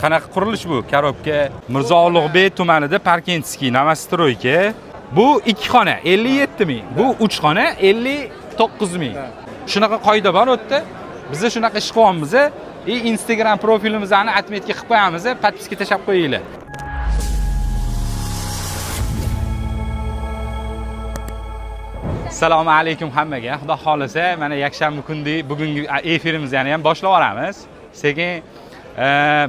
Qanaqa qurilish bu? Korobka Mirzo Ulug'bek tumanida Parkentskiy Navastroyka. Bu 2 xona 57 ming. Bu 3 xona 59 ming. Shunaqa qoida bor u yerda. Biz shunaqa ish qilyapmiz. И Instagram profilimizni отметка qilib qo'yamiz, подписка tashlab qo'yinglar. Assalomu alaykum hammaga. Xudo xolasa, mana yakshanba kungi bugungi efirimizni ham boshlab olamiz. Sekin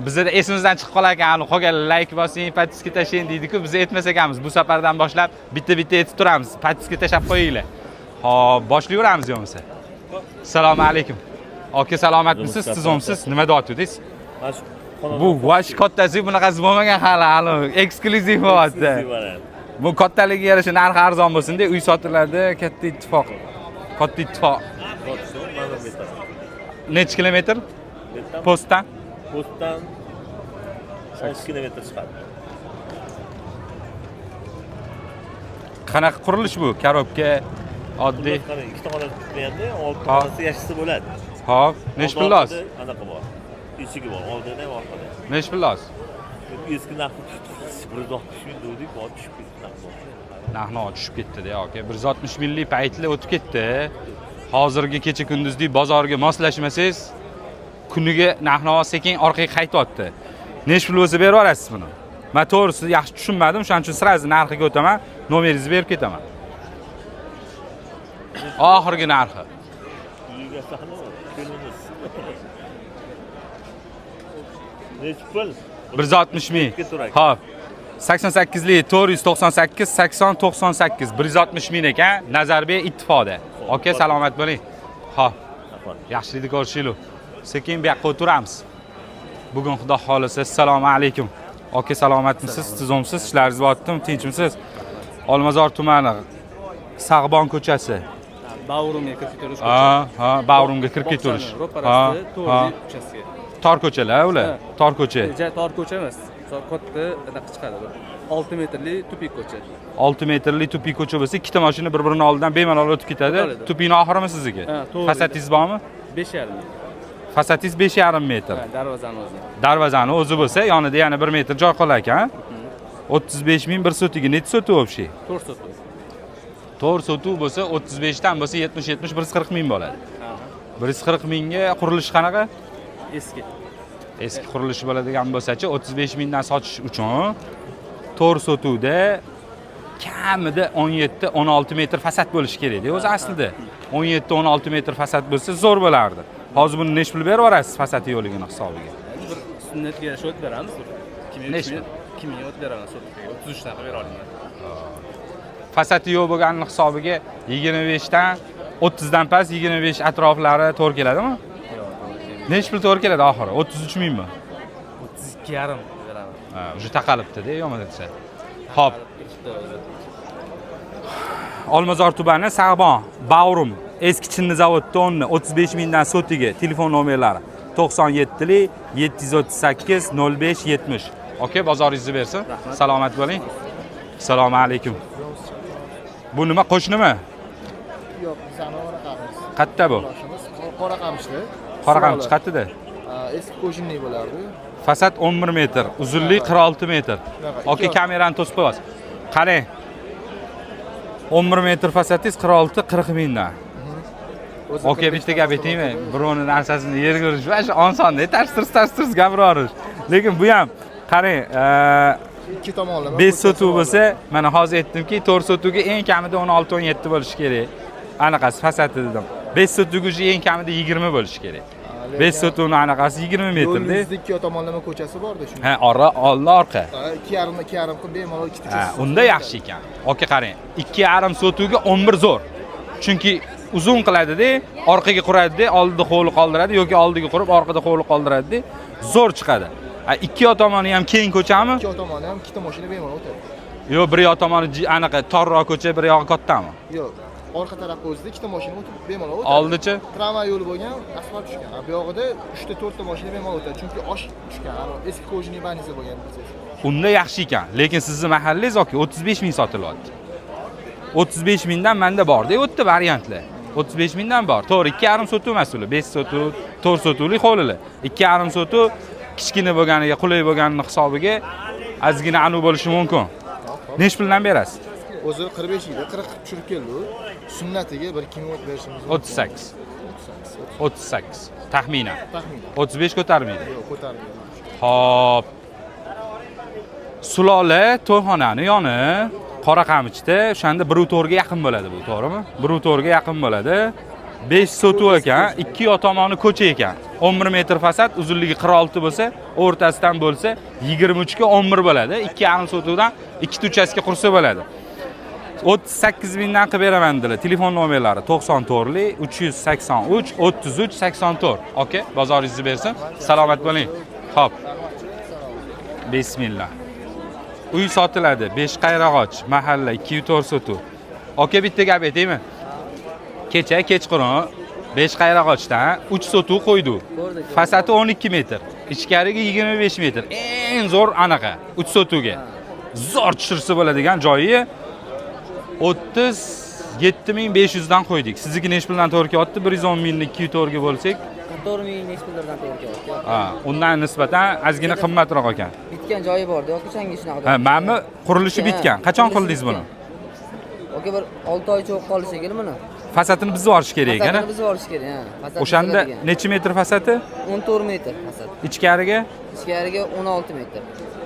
bizda esimizdan chiqib qolar ekan, qolgan like bosing, подписка tashlang deydi-ku, biz aytmas ekanmiz. Bu safardan boshlab bitta-bitta aytib turamiz. Подписка tashlab qo'yinglar. Xo'p, boshlayveramiz bo'lmasa. Assalomu alaykum. Aka, salomatmisiz? Tuzukmisiz? Nima deyapsiz? Bu vash kattasi bunaqasi bo'lmagan hali, hali eksklyuziv bo'lyapti. Bu kattaligiga yarasha narxi arzon bo'lsin-da, uy sotiladi, katta ittifoq. Katta ittifoq. Necha kilometr? Postdan? Postdan 6 kilometr chiqadi. Qanaqa qurilish bu? Korobka oddiy. Qarang, ikkita xona tutmayapti, olti Ha. xonasi yashasa bo'ladi. Hop, nechi pul lozim? Oldida anaqa bor. Eshigi bor, oldida ham orqada. Nechi pul lozim? Eski narxi tushdi. 160 ming dedik, bor tushib ketdi narx. Narx tushib ketdi-da, aka. 160 minglik paytlar o'tib ketdi. Hozirgi kecha kunduzlik bozorga moslashmasangiz, kuniga narx sekin orqaga qaytyapti. Nechi pul bo'lsa berib yuborasiz buni? Men to'g'risi yaxshi tushunmadim, shuning uchun сразу narxiga o'taman, nomeringizni berib ketaman. Oxirgi narxi. Uyga sahna keliniz. Nechi pul? 160 ming. Turar ekan. Hop. 88lik 498 80 98 160 ming ekan Nazarbek ittifoqda. Aka, salomat bo'ling. Hop. Yaxshilikda ko'rishaylik. Sekin bu yoqqa o'tiramiz. Bugun Xudo xolasa, assalomu alaykum. Aka, salomatmisiz? Tuzukmisiz? Ishlaringiz bo'lyaptimi? Tinchmisiz? Olmazor tumani Sag'bon ko'chasi. Bavrumga kirib ketaverish ko'cha. Ha, ha, Bavrumga kirib ketaverish. Bog'chani ro'parasida Ha, to'rt uchastka. Tor ko'chalar ular. Ha. Tor ko'cha. Ja, tor ko'cha emas. Katta anaqa chiqadi bir. 6 metrli tupik ko'cha. 6 metrli tupik ko'cha bo'lsa, ikkita mashina bir-birini oldidan bemalol o'tib ketadi. O'tadi. Tupikni oxirimi sizniki? Ha, to'g'ri. Fasadingiz bormi? 5,5 metr. Fasadingiz 5,5 metr. Ha, darvozani o'zi. Darvozani o'zi bo'lsa, yonida yana 1 metr joy qolar ekan. 35 ming bir sotigi, necha sotuv вообще? 4 sotuv. 4 sotuv bo'lsa, 35 dan bo'lsa 70 70 140 ming bo'ladi. Ha, 140 mingga qurilishi qanaqa? Eski. Eski qurilishi bo'ladigan bo'lsa-chi, 35 mingdan sotish uchun 4 sotuvda kamida 17-16 metr fasad bo'lishi kerak-da o'zi aslida. 17-16 metr fasad bo'lsa zo'r bo'lardi. Hozir buni necha pul berib yuborasiz fasadi yo'ligini hisobiga? Endi bir sunnatga yarasha o't beramiz. 2000 Nechi pul? 2000 o't beraman sotuvga. 33 dan qilib bera olaman. Fasadi yo'q bo'lganini hisobiga 25 dan 30 dan past 25 atroflari to'g'ri keladimi? Yo'q, to'g'ri kelmaydi. Necha pul to'g'ri keladi oxiri? 33 mingmi? 32,5 beraman. Ha, уже taqalibdi-da, yomon desa. Xo'p, Turibdi o'zi. Olmazor tumani Sag'bon, Bavrum, eski chinni zavodda o'rni 35 mingdan sotiga telefon nomerlari 97 738 05 70. Aka, bozoringizni bersin. Rahmat. Salomat bo'ling. Assalomu alaykum. Bu nima, qo'shnimi? Yo'q, bizani Qoraqamish. Qayerda bu? Qo'shimiz Qoraqamishda. Qoraqamchi qayerda? Eski qo'shinlik bo'lardi. Fasad 11 metr, uzunlik 46 metr. Shunaqa, Aka, kamerani to'sib qo'yasiz. Qarang. 11 metr fasadingiz 46 40 mingdan. O'zi Aka, 45 bitta gap aytaymi? so'rab Birovni narsasini yerga urish va shu osonda, tars tars tars tars gapiraverish. Lekin bu ham qarang, Ikki tomonlama. 5 sotuv bo'lsa, mana hozir aytdimki, 4 sotuvga eng kamida 16-17 bo'lishi kerak. Anaqasi fasadi dedim. 5 sotuvga уже eng kamida 20 bo'lishi kerak. 5 sotuvni anaqasi 20 metrda. Yo'l ikki tomonlama ko'chasi borda shuni. Ha, ora, oldi orqa. 2,5 2,5 qilib bemalol ikkita Ha, unda yaxshi ekan. Aka qarang, 2,5 sotuvga 11 zo'r. Chunki uzun qiladida, orqaga quradida, oldida hovli qoldiradi yoki oldiga qurib, orqada hovli qoldiradida, zo'r chiqadi. A, ikki yoq tomoni ham keng ko'chami? Ikki tomoni ham ikkita mashina bemalol o'tadi. Yo'q, bir yoq tomoni anaqa torroq ko'cha, bir yog'i kattami? Yo'q, orqa tarafga o'zida ikkita mashina o'tib bemalol o'tadi. Oldichi? Tramvay yo'li bo'lgan, asfalt tushgan. Bu yog'ida 3 ta 4 ta mashina bemalol o'tadi. Chunki osh tushgan. Eski Kojniy больница bo'lgan bilsangiz. Unda yaxshi ekan. Lekin sizni mahallangiz aka 35 ming sotilyapti. 35 mingdan menda bor-da, o'tdi variantlar. 35 mingdan bor. To'g'ri, 2,5 sotuv emas ular. 5 sotuv, 4 sotuvlik hovlilar. 2,5 sotuv Kichkina bo'lganiga, qulay bo'lganini hisobiga ozgina anu bo'lishi mumkin. Nechi puldan berasiz? O'zi 45 edi, 40 qilib tushirib keldi u. Sunnatiga bir 2 ming berishimiz mumkin. 38. 38. 38 taxminan. Taxminan. 35 ko'tarmaydi. Yo'q, ko'tarmaydi. Xo'p. Sulola to'yxonani yoni Qoraqamichda o'shanda 1.4 ga yaqin bo'ladi bu, to'g'rimi? 1.4 ga yaqin bo'ladi. 5 sotuv ekan, ikki yoq tomoni ko'cha ekan. 11 metr fasad, uzunligi 46 bo'lsa, o'rtasidan bo'lsa 23 ga 11 bo'ladi. 2,5 sotuvdan ikkita uchastka qursa bo'ladi. 38 mingdan qilib beraman dedilar. Telefon nomerlari 94 383 33 84. Aka, bozoringizni bersin. Salomat bo'ling. Xo'p. Bismillah. Uy sotiladi. Beshqayrag'och mahalla 204 sotuv. Aka, bitta gap aytaymi? Kecha kechqurun Beshqayrag'ochdan 3 sotuv qo'ydi. Ko'rdik. Fasadi 12 metr, ichkarigi 25 metr. Eng zo'r anaqa 3 sotuvga. Zo'r tushirsa bo'ladigan joyi 37 500 dan qo'ydik. Sizniki nechi puldan to'g'ri kelyapti? 110 mingni 204 ga bo'lsak, 44 ming nechi pullardan to'g'ri kelyapti. Ha, undan nisbatan ozgina qimmatroq ekan. Bitgan joyi borda yoki o'shanga shunaqa. Ha, mana qurilishi bitgan. Qachon qurilishi qildingiz buni? bitgan. Aka, bir 6 oycha bo'lib qolishi shekilli buni. Fasadini buzib yuborish kerak ekan. Fasadini buzib olish kerak, ha. Fasad O'shanda buziladigan. necha metr fasadi? 14 metr fasad. Ichkariga Ichkariga 16 metr.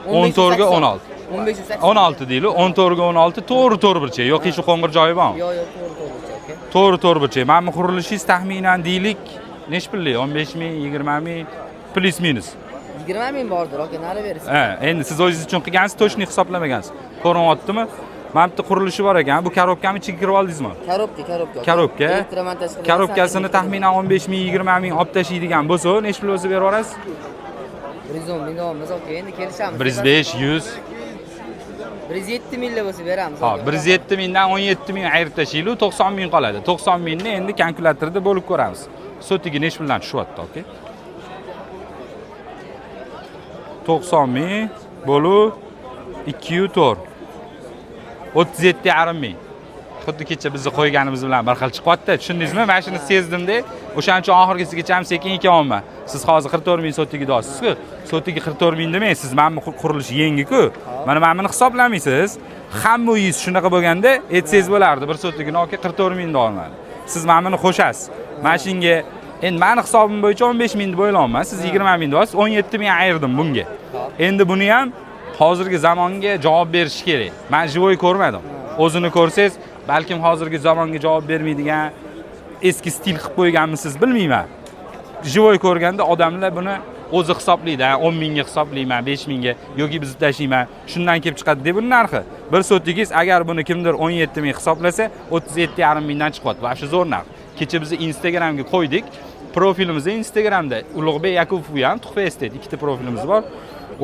14 ga 16. 1580. 16 deylik, 14 ga 16 to'g'ri to'g'ri burchak. Yo'q, qiyshiq qo'ng'ir joyi bormi? Yo'q, yo'q, to'g'ri to'g'ri aka. To'g'ri to'g'ri burchak. Mana bu qurilishingiz taxminan deylik, nechi pullik? 15 ming, 20 ming плюс минус. 20 ming bordir aka, nari bersin. Ha, endi siz o'zingiz uchun qilgansiz, точный hisoblamagansiz. Ko'rinyaptimi? Mana bitta qurilishi bor ekan. Bu korobkani ichiga kirib oldingizmi? Korobka, korobka. Korobka. Elektromontaj qilgan. Korobkasini taxminan 15 ming, 20 ming olib tashlaydigan bo'lsa, nechi pul bo'lsa berib yuborasiz? 110 ming olamiz aka, endi kelishamiz. 105, 100. 107 minglar bo'lsa beramiz. Hop, 107 mingdan 17 ming ayirib tashlaylik, 90 ming qoladi. 90 mingni endi kalkulyatorda bo'lib ko'ramiz. Sotigi nechi puldan tushyapti, okey? 90 ming bo'lib 204. 37,5 ming. Xuddi kecha bizni qo'yganimiz bilan bir xil chiqyapti. Tushundingizmi? Mana shuni sezdimda. O'shaning uchun oxirgisigacha ham sekin kelyapman. Siz hozir 44 ming sotigi deyapsiz-ku. Sotigi 44 ming demaysiz. Mana bu qurilish yangi-ku. Mana buni hisoblamaysiz. Hamma uyingiz shunaqa bo'lganda aytsangiz bo'lardi. Bir sotigini aka 44 ming deyolmadi. Siz mana buni qo'shasiz. Mana shunga endi mani hisobim bo'yicha 15 ming deb o'ylayapman. Siz 20 ming deyapsiz. 17 ming ayirdim bunga. Endi buni ham hozirgi zamonga javob berish kerak. Men живой ko'rmadim. O'zini ko'rsangiz, balkim hozirgi zamonga javob bermaydigan eski stil qilib qo'yganmisiz, bilmayman. Живой ko'rganda odamlar buni o'zi hisoblaydi, ha, 10 mingga hisoblayman, 5 mingga yoki buzib tashlayman. Shundan kelib chiqadi deb buni narxi. Bir sotigingiz agar buni kimdir 17 ming hisoblasa, 37,5 mingdan chiqyapti. Вообще zo'r narx. Kecha biz Instagramga qo'ydik. Profilimizda Instagramda Ulug'bek Yakupov ham Tuhfa Estate ikkita profilimiz bor.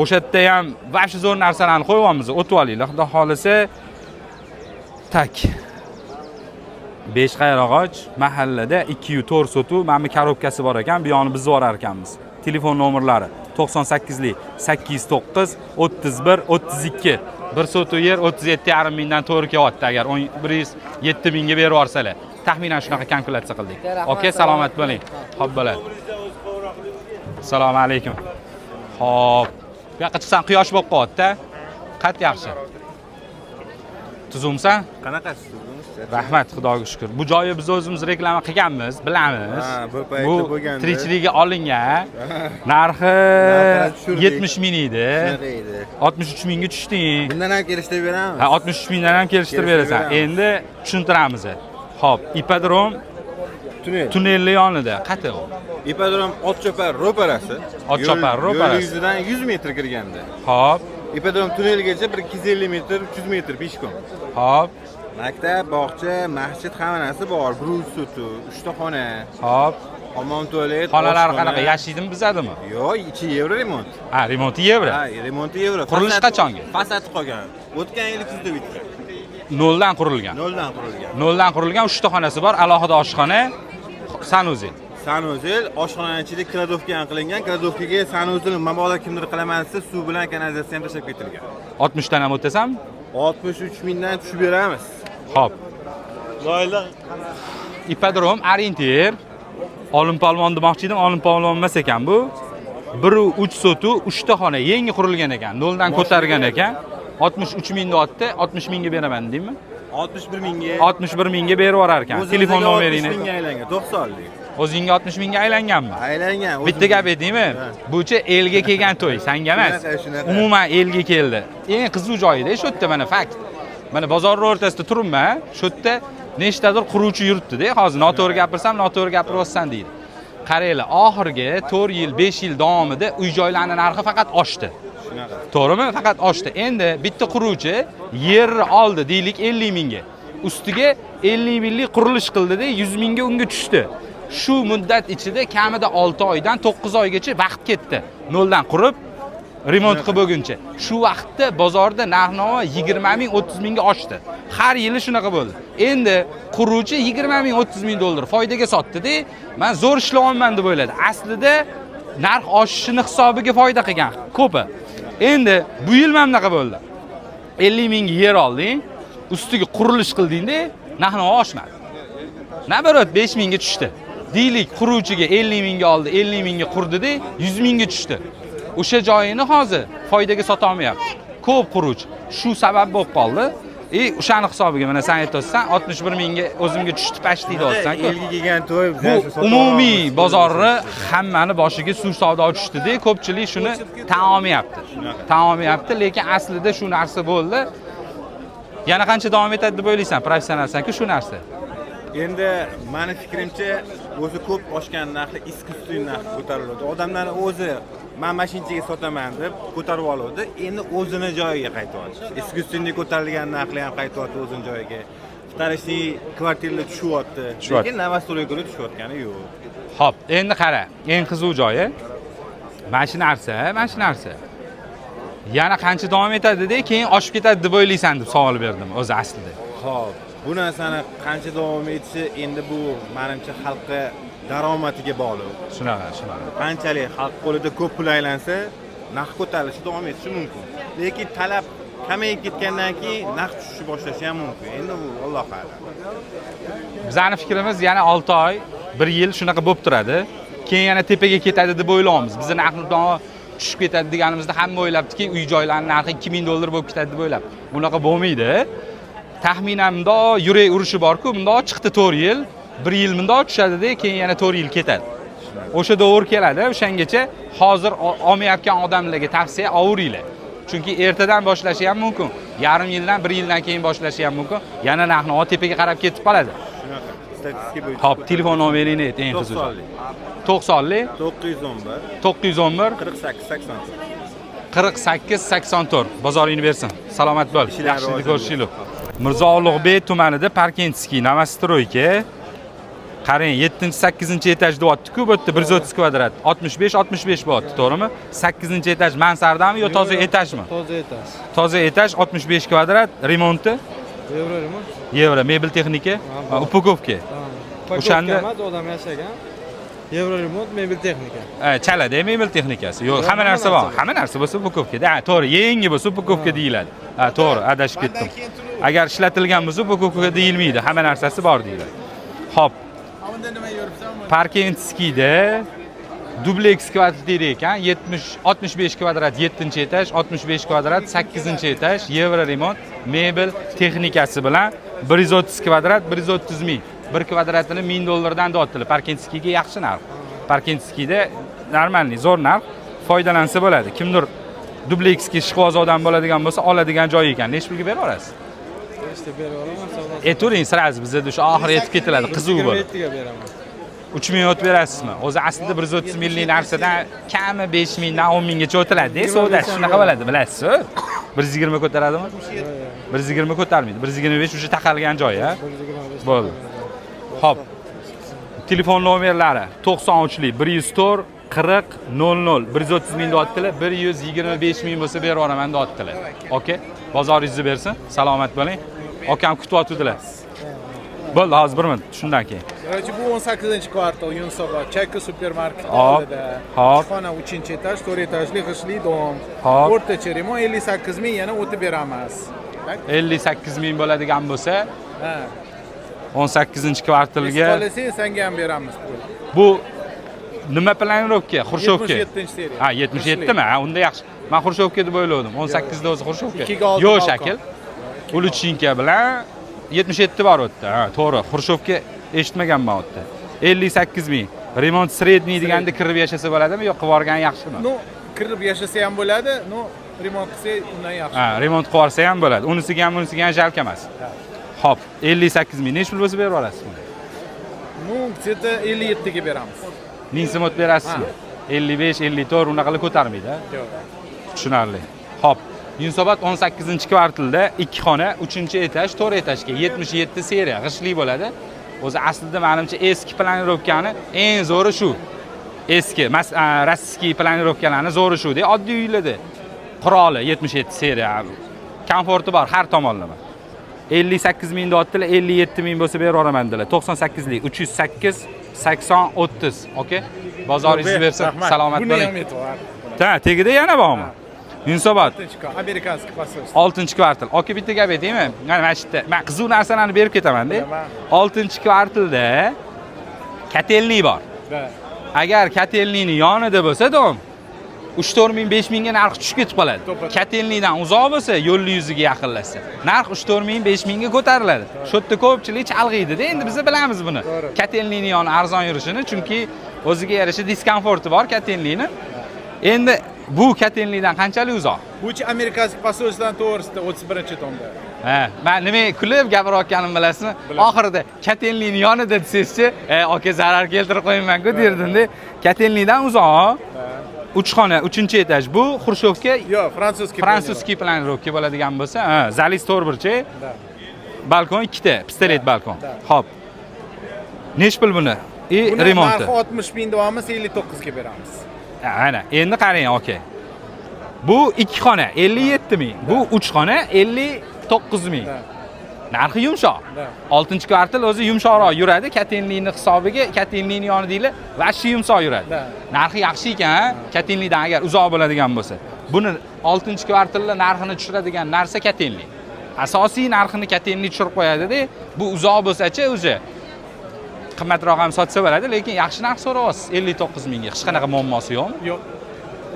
O'sha yerda ham вообще zo'r narsalarni qo'yyapmiz. O'tib olinglar, xudo xohlasa. Так. Beshqayrag'och mahallada 204 sotuv, mana bu korobkasi bor ekan, bu yog'ini biz yuborar ekanmiz. Telefon nomerlari 98lik 809 31 32. Bir sotuv yer 37,5 mingdan to'g'ri kelyapti agar 107 mingga berib yuborsalar. Taxminan shunaqa kalkulyatsiya qildik. Rahmat, Okey, salomat bo'ling. Xo'p bo'ladi. Assalomu alaykum. Xo'p. Bu yoqqa chiqsam quyosh bo'lib qolyapti-da. Qat yaxshi. Tuzumsan? Qanaqasiz? Rahmat, Xudoga shukr. Bu joyi biz o'zimiz reklama qilganmiz, bilamiz. Ha, bir paytda Bu bo'lgandi. tirikchiligiga olingan. Narxi Narxini tushirdik. 70 ming edi. Shunaqa edi. 63 mingga tushding. Bundan ham kelishtirib beramiz. Ha, 63 mingdan ham kelishtirib Kelishtirib berasan. beramiz. Endi tushuntiramiz. Xo'p, ipodrom Tunel. tunelli yonida. Qayerda u? Ipodrom Otchopar ro'parasi. Otchopar Yo'l- ro'parasi. Yo'l yuzidan 100 metr kirganda. Xo'p, Ipodrom tunelgacha bir 250 metr, 300 metr пешком. xo'p, Maktab, bog'cha, masjid hamma narsa bor. Bir suti, 3 ta xona, xo'p. hammom tualet, Xonalar oshxona. qanaqa? Yashaydimi, buzadimi? Yo'q, ichi yevro remont. Ha, remonti yevro. Ha, remonti yevro. Qurilish qachongi? Fasadi qolgan. O'tgan yili kuzda bitgan. Noldan qurilgan. Noldan qurilgan. Noldan qurilgan 3 ta xonasi bor, alohida oshxona, sanuzel. Sanuzel, oshxonani ichida кладовка ham qilingan. Кладовка ga sanuzel mabodo kimdir qilaman desa, suv bilan kanalizatsiya ham tashlab ketilgan. 60 dan ham o'tasanmi? 63 mingdan tushib beramiz. Xo'p. Ipodrom orientir. Olim polvon demoqchi edim, Olim polvon emas ekan bu. 1.3 sotu, 3 ta xona, yangi qurilgan ekan, noldan ko'targan ekan. 63 ming deyapti, 60 mingga beraman deymi? 61 mingga. 61 mingga berib yuborar ekan. Telefon nomeringni. 60 mingga aylangan, 90lik. O'zingga 60 mingga aylanganmi? Aylangan. Bitta gap aytaymi? Buchi elga kelgan to'y, sanga emas. Shunaqa, shunaqa. Umuman elga keldi. Eng qiziq joyida shu yerda mana fakt. Mana bozorning o'rtasida turibman, shu yerda nechtadir quruvchi yuribdi-da. Hozir noto'g'ri gapirsam, noto'g'ri gapiryapsan deydi. Qaranglar, oxirgi 4 yil, 5 yil davomida uy joylarning narxi faqat oshdi. Shunaqa. To'g'rimi? Faqat oshdi. Endi bitta quruvchi yerni oldi deylik 50 mingga. Ustiga 50 minglik qurilish qildi-da, 100 mingga unga tushdi. Shu muddat ichida kamida 6 oydan 9 oygacha vaqt ketdi. Noldan qurib remont qilib bo'lguncha. Shu vaqtda bozorda narx-navo 20 ming, 30 mingga oshdi. Har yili shunaqa bo'ldi. Endi quruvchi 20 ming, 30 ming dollar foydaga sotdi-da, men zo'r ishlayapman deb o'yladi. Aslida narx oshishini hisobiga foyda qilgan ko'pi. Endi bu yil mana bunaqa bo'ldi. 50 mingga yer olding, ustiga qurilish qilding-da, narx-navo oshmadi. Nabarot 5 mingga tushdi. Deylik, quruvchiga 50 mingga oldi, 50 mingga qurdi-da, 100 mingga tushdi. O'sha joyini hozir foydaga sota olmayapti. Ko'p quruvchi. Shu sabab bo'lib qoldi. O'shani hisobiga mana sen aytyapsan, 61 mingga o'zimga tushdi pashti deyapsan-ku. Elga kelgan to'y Bu umumiy bozorni hammani boshiga suv savdo tushdida, ko'pchilik shuni tan olmayapti. Tan olmayapti, lekin aslida shu narsa bo'ldi. Yana qancha davom etadi deb o'ylaysan, professionalsan-ku shu narsa. Endi mani fikrimcha o'zi ko'p oshgan narxi искусственный narx ko'tariladi. Odamlar o'zi men mashinchaga sotaman deb ko'tarib oladi. Endi o'zini joyiga qaytyapti. Искусственный ko'tarilgan narxlar ham qaytyapti o'zini joyiga. Вторичный kvartiralar tushyapti. Tushyapti. Lekin новостройка lar tushayotgani yo'q. Xo'p, endi qara, eng qiziq joyi mana shu narsa, mana shu narsa. Yana qancha davom etadi-da, keyin oshib ketadi deb o'ylaysan deb savol berdim o'zi aslida. Xo'p, bu narsani qancha davom etishi endi bu menimcha xalqqa daromadiga bog'liq. Shunaqa, shunaqa. Qanchalik xalq qo'lida ko'p pul aylansa, narx ko'tarilishi davom etishi mumkin. Lekin talab kamayib ketgandan keyin narx tushishni boshlashi ham mumkin. Endi bu Alloh a'lam. Bizning fikrimiz yana 6 oy, 1 yil shunaqa bo'lib turadi. Keyin yana tepaga ketadi deb o'ylaymiz. Bizni narxni tushib ketadi deganimizda hamma o'ylabdiki, uy joylarining narxi 2000 dollar bo'lib ketadi deb o'ylab. Bunaqa bo'lmaydi. Taxminan bundoq yurak urishi bor-ku, bundoq chiqdi 4 yil, 1 yil bundoq tushadi-da, keyin yana 4 yil ketadi. O'sha davr keladi, o'shangacha hozir olmayotgan odamlarga tavsiya ovuringlar. Chunki ertadan boshlashi ham mumkin, yarim yildan, 1 yildan keyin boshlashi ham mumkin. Yana narxni tepaga qarab ketib qoladi. Shunaqa. Statistika bo'yicha. Xo'p, telefon nomeringni ayt, eng qizig'i. 90lik. 90lik 911 911 48 84. 48 84. Bozoringni bersin. Salomat bo'l. Ishlar Yaxshilik rivojlansin. ko'rishaylik. Mirzo Ulug'bek tumanida Parkentskiy новостройка. Qarang, 7-8 etaj deyapti-ku, bu yerda 130 kvadrat. 65 65 bo'lyapti, to'g'rimi? 8 etaj mansardami yo toza etajmi? Toza etaj. Toza etaj 65 kvadrat, remonti Yevro remont. Yevro, mebel texnika, упаковка. O'shanda- emas, odam yashagan. Yevro remont, mebel texnika. Chalada mebel texnikasi. Yo'q, hamma narsa bor. Hamma narsa bo'lsa упаковка da. Ha, to'g'ri, yangi bo'lsa упаковка deyiladi. Ha, to'g'ri, adashib ketdim. Agar ishlatilgan bo'lsa упаковка deyilmaydi, hamma narsasi bor deyiladi. Xo'p. Parkentskiyda dubleks kvartira ekan, 70 65 kvadrat 7-etaj, 65 kvadrat 8-etaj, yevro remont, mebel texnikasi bilan 130 kvadrat 130 ming. Bir kvadratini 1000 dollardan deyaptilar. Parkentskiyga yaxshi narx. Parkentskiyda нормальный, zo'r narx, foydalansa bo'ladi. Kimdir dubleksga ishqiboz odam bo'ladigan bo'lsa, oladigan joyi ekan. Necha pulga bera olasiz? Işte berib olaman, savdosi. Aytavering, сразу bizda o'sha oxiri yetib ketiladi, qiziq bo'ladi. 27 ga beraman. 3 ming o'tib berasizmi? O'zi aslida 130 minglik narsadan kami 5 mingdan 10 minggacha o'tiladi-da, savdasi shunaqa bo'ladi, bilasiz-ku. 120 ko'taradimi? 120 ko'tarmaydi. 125 уже taqalgan joyi, ha? 125. Bo'ldi. Xo'p. Telefon nomerlari 93lik 104 40 00 130 ming deyaptilar, 125 ming bo'lsa berib yuboraman deyaptilar. Okey. Bozoringizni bersin. Salomat bo'ling. Akam kutyaptilar. Bo'ldi, hozir bir minut shundan keyin. Короче, bu 18-kvartal Yunusobod, Chayka supermarketi Hop, oldida. hop. Xona 3-etaj, 4 etajli g'ishtli dom. Hop. O'rtacha remont 58 ming yana o'tib beramiz. Так? 58 ming bo'ladigan bo'lsa, Ha. 18-kvartalga Xohlasangiz senga ham beramiz pul. Bu Nima planirovka? Xrushovka. 77-seriya. Ha, 77 mi? Ha, unda yaxshi. Men Xrushovka deb o'yladim. 18 da o'zi Xrushovka. Ikkiga olti Yo'q, balkon. shakl. Uluchinka bilan 77 bor u yerda. Ha, to'g'ri. Xrushovka eshitmaganman u yerda. 58 ming. Remont средний deganda kirib yashasa bo'ladimi yo qilib yuborgan yaxshimi? Ну, kirib yashasa ham bo'ladi, ну, remont qilsa undan yaxshi. Ha, remont qilib yuborsa ham bo'ladi. Unisiga ham, bunisiga ham жалко emas. Xo'p, 58 ming. Nechi pul bo'lsa berib yuborasiz buni? Ну, где-то 57 ga beramiz. 1000 so'm o'tib berasizmi? 55, 54 unaqalar ko'tarmaydi, ha? Yo'q. Tushunarli. Xo'p, Yunusobod 18-kvartalda 2 xona, 3-etaj, 4 etajga 77 seriya g'ishtli bo'ladi. O'zi aslida menimcha eski planirovkani eng zo'ri shu. Eski, российский planirovkalarni zo'ri shu-da, oddiy uylarda. Quroli 77 seriya. Komforti bor har tomonlama. 58 ming deyaptilar, 57 ming bo'lsa berib yuboraman dedilar. 98lik 308 80 30. Okey? Bozoringizni bersin. Rahmat. Salomat Buni bo'ling. ham e'tibor. Ha, tegida yana bormi? Yunusobod 6-американский посольство. 6-kvartal. Aka bitta gap aytaymi? Mana shu yerda men qiziq narsalarni berib ketaman-da. Bilaman. 6-kvartalda котельный bor. Да. Agar котельный ni yonida bo'lsa, дом 3-4 ming, 5 mingga narxi tushib ketib qoladi. To'ppa. Котельный dan uzoq bo'lsa, yo'lni yuziga yaqinlashsa, narx 3-4 ming, 5 mingga ko'tariladi. Shu yerda ko'pchilik chalg'iydi-da, endi biz bilamiz buni. To'g'ri. Котельный ni yoni arzon yurishini, chunki o'ziga yarasha diskomforti bor котельный ni. Endi bu котельный dan qanchalik uzoq? Buchi американский посольство dan to'g'risida 31-дом da. Ha, man nima kulib gapirayotganimni bilasizmi? Bilaman. Oxirida котельный ni yonida desangizchi, aka zarar keltirib qo'ymayman-ku derdimda. Котельный dan uzoq. 3 xona, 3-etaj. Bu Xrushovka. Yo'q, французский. Французский planirovka bo'ladigan bo'lsa, ha, zalis to'rtburchak, Да. balkon ikkita, pistolet balkon. Да. Xo'p. Nech pul buni? И Buni remonti. narxi 60 ming deyapmiz, 59 ga beramiz. Ana, endi qarang, aka. Bu 2 xona 57 ming, bu 3 xona 59 ming. Да. Narxi yumshoq. Да. 6-kvartal o'zi yumshoqroq yuradi, котельный ni hisobiga, котельный ni yonidaglar вообще yumshoq yuradi. Да. Narxi yaxshi ekan, ha? Котельный dan agar uzoq bo'ladigan bo'lsa. Buni 6-kvartalda narxini tushiradigan narsa котельный. Asosiy narxini котельный tushirib qo'yadi-da, bu uzoq bo'lsa-chi o'zi qimmatroq ham sotsa bo'ladi, lekin yaxshi narx so'rayapsiz 59 mingga. Hech qanaqa muammosi yo'qmi? Yo'q.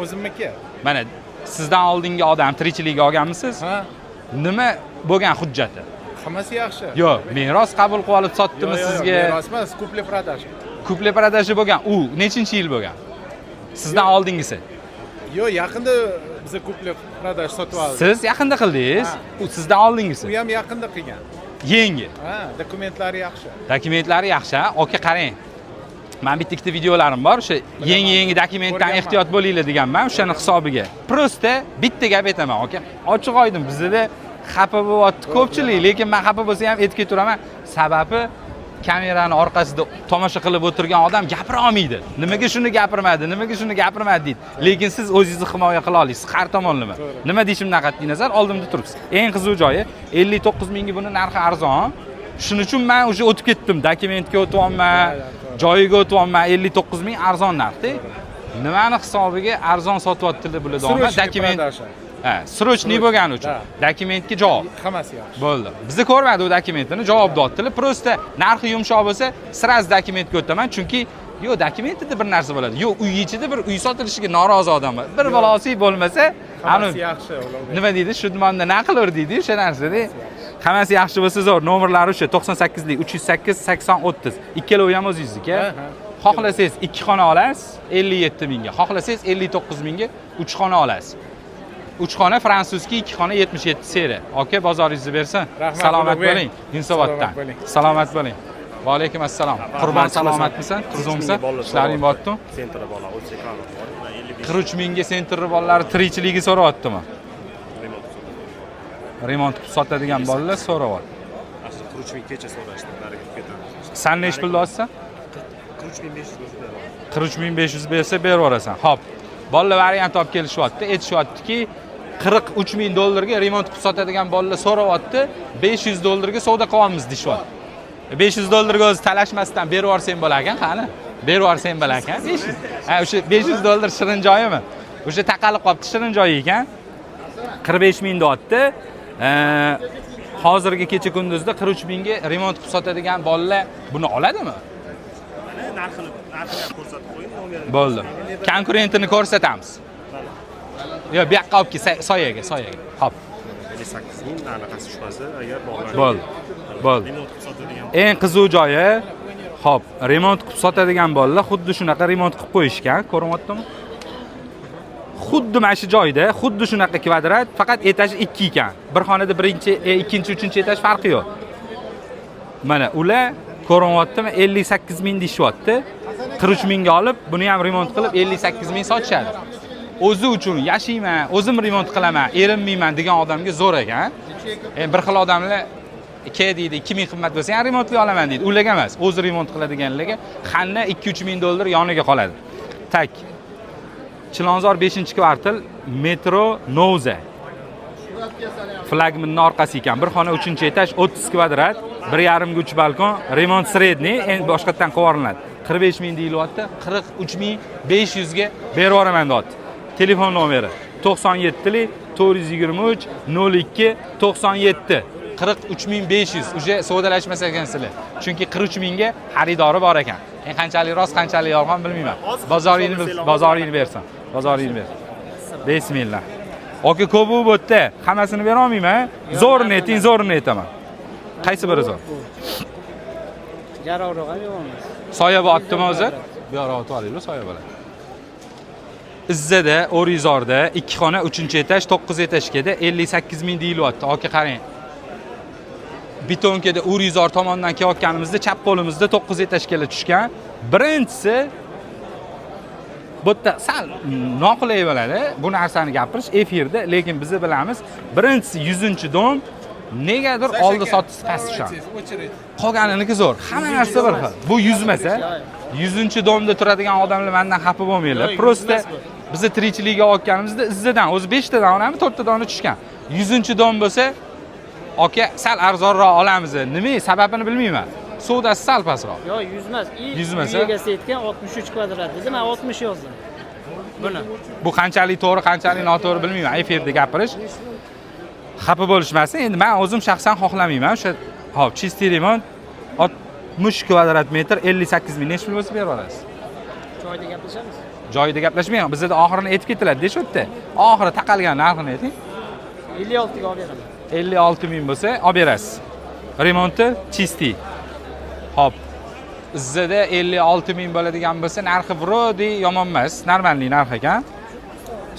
O'zimniki. Mana sizdan oldingi odam tirikchilikka olganmisiz? Ha, Nima bo'lgan hujjati? Hammasi yaxshi. Yo'q, meros qabul qilib olib sotdimi Yo'q, yo'q, sizga? Meros emas, купля-продажа. Купля-продажа bo'lgan. U nechinchi yil bo'lgan? Sizdan oldingisi. Yo'q, yaqinda biza купля-продажа sotib oldik. Siz yaqinda qildingiz. Ha. U sizdan oldingisi. U ham yaqinda qilgan. Yangi. Ha, dokumentlari yaxshi. Dokumentlari yaxshi, ha? Aka qarang. Men bitta ikkita videolarim bor, o'sha yangi-yangi dokumentdan Ko'rganman. ehtiyot bo'linglar deganman, o'shani hisobiga. Просто bitta gap aytaman, aka. Ochiq oydin, bizda xafa bo'lyapti ko'pchilik, lekin men xafa bo'lsa ham aytib ketaveraman. Sababi kamerani orqasida tomosha qilib o'tirgan odam gapira olmaydi. Nimaga shuni gapirmadi, nimaga shuni gapirmadi deydi. Lekin siz o'zingizni himoya qila olasiz har tomonlama. Nima deyishimdan qat'iy nazar oldimda turibsiz. Eng qiziq joyi 59 mingga buni narxi arzon. Shuning uchun men уже o'tib ketdim, dokumentga o'tyapman, joyiga o'tyapman. 59 ming arzon narxda. Nimani hisobiga arzon sotyaptilar bular doim? Срочный Dokument продажа. Ha, срочный bo'lgani uchun. Да. Dokumentga javob. Hammasi yaxshi. Bo'ldi. Bizni ko'rmadi u dokumentini, javob deyaptilar. Просто narxi yumshoq bo'lsa, сразу dokumentga o'taman, chunki yo'q dokumentida bir narsa bo'ladi. Yo'q, uy ichida bir uy sotilishiga norozi odam bor. Bir balosi bo'lmasa, Hammasi anu yaxshi, Ulug'bek. nima deydi? Shudmonda naql qilur deydi o'sha narsada. Hammasi yaxshi bo'lsa zo'r. Nomerlari o'sha 98lik 308 80 30. Ikkalovi ham o'zingizniki. Ha, ha. Xohlasangiz 2 xona olasiz 57 mingga, xohlasangiz 59 mingga 3 xona olasiz. 3 xona французский, 2 xona 77 seriya. Aka, bozoringizni bersin. Rahmat, Salomat Ulug'bek. bo'ling. Yunusoboddan. Salomat bo'ling. Salomat bo'ling. Va alaykum assalom. Qurbon, salomatmisan? Tuzukmisan? Ishlaring bormi? Центр bola 32 bor. 55. 43 mingga центр bolalari tirikchiligi so'rayaptimi? Remont qilib sotadigan bolalar so'rayapti. Asli 43 ming kecha so'rashdi, nariga ketamiz. San nechi pulda olsan? 43 500 bo'lsa beraman. 43 500 bersa berib yuborasan. Xo'p. Bolalar variant olib kelishyapti. Aytishyaptiki, 43 ming dollarga remont qilib sotadigan bolalar so'rayapti, 500 dollarga savdo qilyapmiz deyishyapti. 500 dollarga o'zi talashmasdan berib yuborsang bo'lar ekan, qani? Berib yuborsang bo'lar ekan. 500. Ha, o'sha 500 dollar shirin joyimi? O'sha taqalib qolibdi, shirin joyi ekan. 45 ming deyapti. Hozirgi kecha kunduzda 43 mingga remont qilib sotadigan bolalar buni oladimi? Narxini ham ko'rsatib qo'ying, nomerini. Bo'ldi. Konkurentini ko'rsatamiz. Yo, bu yoqqa olib kel, soyaga, soyaga. Hop. 58 ming anaqasi tushmasa, agar bog'lanib. Bo'ldi. Bo'ldi. Remont qilib sotadigan. Eng qiziq joyi, hop, remont qilib sotadigan bolalar xuddi shunaqa remont qilib qo'yishgan, ko'rinyaptimi? Xuddi mana shu joyda, xuddi shunaqa kvadrat, faqat etaji 2 ekan. Bir xonada birinchi, ikkinchi, uchinchi etaj farqi yo'q. Mana ular ko'rinyaptimi? 58 ming deyishyapti. 43 mingga olib, buni ham remont qilib 58 ming sotishadi. O'zi uchun yashayman, o'zim remont qilaman, erinmayman degan odamga zo'r ekan. Bir xil odamlar ke deydi, 2 ming qimmat bo'lsa ham remontli olaman deydi. Ularga emas, o'zi remont qiladiganlarga xanna 2-3 ming dollar yoniga qoladi. Tak. Chilonzor 5-kvartal, metro Novza. Flagmanning orqasi ekan. Bir xona 3-etaj, 30 kvadrat, 1.5 ga 3 balkon, remont средний, endi boshqatdan qilib yuboriladi. 45 ming deyilyapti, 43 500 ga berib yuboraman deyapti. Telefon nomeri 97 423 02 97. 43 500. Уже savdolashmas ekansizlar. Chunki 43 mingga xaridori bor ekan. Endi qanchalik rost, qanchalik yolg'on bilmayman. Bozoringni bersin. Bozoringni ber. Bismillah. Aka, ko'p bu yerda. Hammasini bera olmayman. Zo'rini ayting, zo'rini aytaman. Qaysi biri zo'r? Jaroqroq ham yo'q. Soya otdimi o'zi? Bu yoqqa otib olaylik, soya bo'ladi. Izzada, O'rizorda 2 xona 3-etaj, 9 etajkada 58 ming deyilyapti. Aka, qarang. Bitonkada O'rizor tomondan kelayotganimizda chap qo'limizda 9 etajkalar tushgan. Birinchisi bu yerda sal noqulay bo'ladi bu narsani gapirish efirda, lekin biz bilamiz. Birinchisi 100-dom negadir oldi sotdisi past tushadi. Qolganiniki zo'r. Hamma narsa bir xil. Bu 100 emas, a? 100-domda turadigan odamlar mendan xafa bo'lmanglar. Просто bizni tirikchilikka olganimizda Izzadan o'zi 5 ta donami, 4 ta dona tushgan. 100-dom bo'lsa, aka, sal arzonroq olamiz. Nima sababini bilmayman. Savdasi sal pastroq. Yo'q, 100 emas. 100 emas, Uy egasi aytgan 63 kvadrat dedi, men 60 yozdim. Buni. Bu qanchalik to'g'ri, qanchalik noto'g'ri bilmayman. Efirda gapirish. Xafa bo'lishmasin. Endi men o'zim shaxsan xohlamayman. O'sha, hop, чистый remont 60 kvadrat metr 58 ming nechi pul bo'lsa berib yuborasiz? Joyida gaplashamiz. Joyida gaplashmang. Bizda oxirini aytib ketiladi, shu yerda. Oxiri taqalgan narxini ayting. 56 ga olib beraman. 56 ming bo'lsa olib berasiz. Remonti чистый. Hop. Izzada 56 ming bo'ladigan bo'lsa, narxi вроде yomon emas, нормальный narx ekan.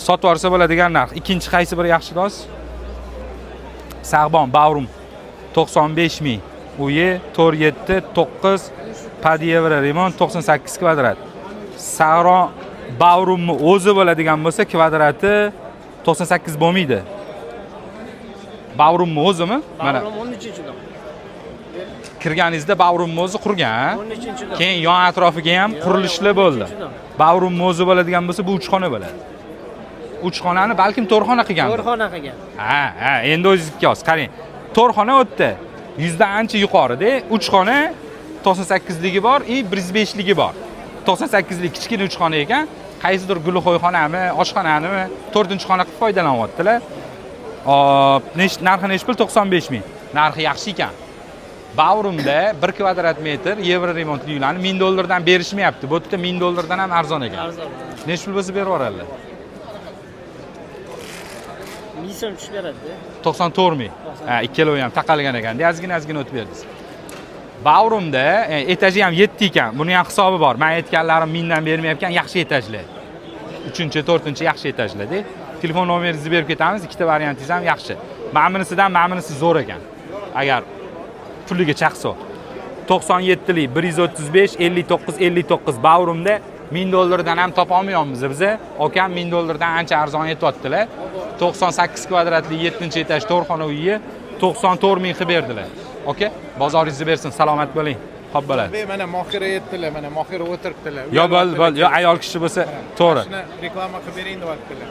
Sotib yuborsa bo'ladigan narx. Ikkinchi qaysi biri yaxshi do'st? Sag'bon Bavrum 95 ming. Uyi 4 7 9 под евро remont 98 kvadrat. Sag'ron Bavrumni o'zi bo'ladigan bo'lsa, kvadrati 98 bo'lmaydi. Bavrumni o'zimi? Mana Bavrum 13-dom. Kirganingizda Bavrumni o'zi qurgan. 13-dom. Keyin yon atrofiga ham Yo'q, qurilishlar yo'q, bo'ldi. 13-dom. Bavrumni o'zi bo'ladigan bo'lsa, bu 3 xona bo'ladi. 3 xonani balkim 4 xona qilgandir. 4 xona qilgan. Ha, endi o'zingizniki hozir. Qarang. 4 xona o'tdi. 100 dan ancha yuqorida. 3 xona 98 ligi bor и 105 ligi bor. 98 lik kichkina 3 xona ekan. Qaysidir gulxo'yxonami, oshxonanimi, 4-xona qilib foydalanyaptilar. Hop, narxi nechi pul? 95 ming. Narxi yaxshi ekan. Bavrumda 1 kvadrat metr yevro remontli uylarni 1000 dollardan berishmayapti. Bu yerda 1000 dollardan ham arzon ekan. Arzon. Nechi pul bo'lsa berib yuboradilar? 1000 so'm tushib beradi. 94 ming. Ha, ikkalovi ham taqalgan ekan. Ozgina ozgina o'tib berdingiz. Bavrumda etaji ham 7 ekan. Buni ham hisobi bor. Men aytganlarim 1000 dan bermayotgan yaxshi etajlar. 3-chi, 4-chi yaxshi etajlarda. Telefon nomeringizni berib ketamiz. Ikkita variantingiz ham yaxshi. Mana bunisidan mana bunisi zo'r ekan. Agar puliga chaqsa. 97lik 135 59 59 Bavrumda 1000 dollardan ham topa olmayapmiz biza. Akam 1000 dollardan ancha arzon aytyaptilar. 98 kvadratli 7-etaj 4 xona uyi 94 ming qilib berdilar. Aka, bozoringizni bersin, salomat bo'ling. Xo'p bo'ladi. Be, mana Mohira aytdilar, mana Mohira o'tiribdilar. Yo, bo'l, bo'l, yo ayol kishi bo'lsa, to'g'ri. Shuni reklama qilib bering deyaptilar.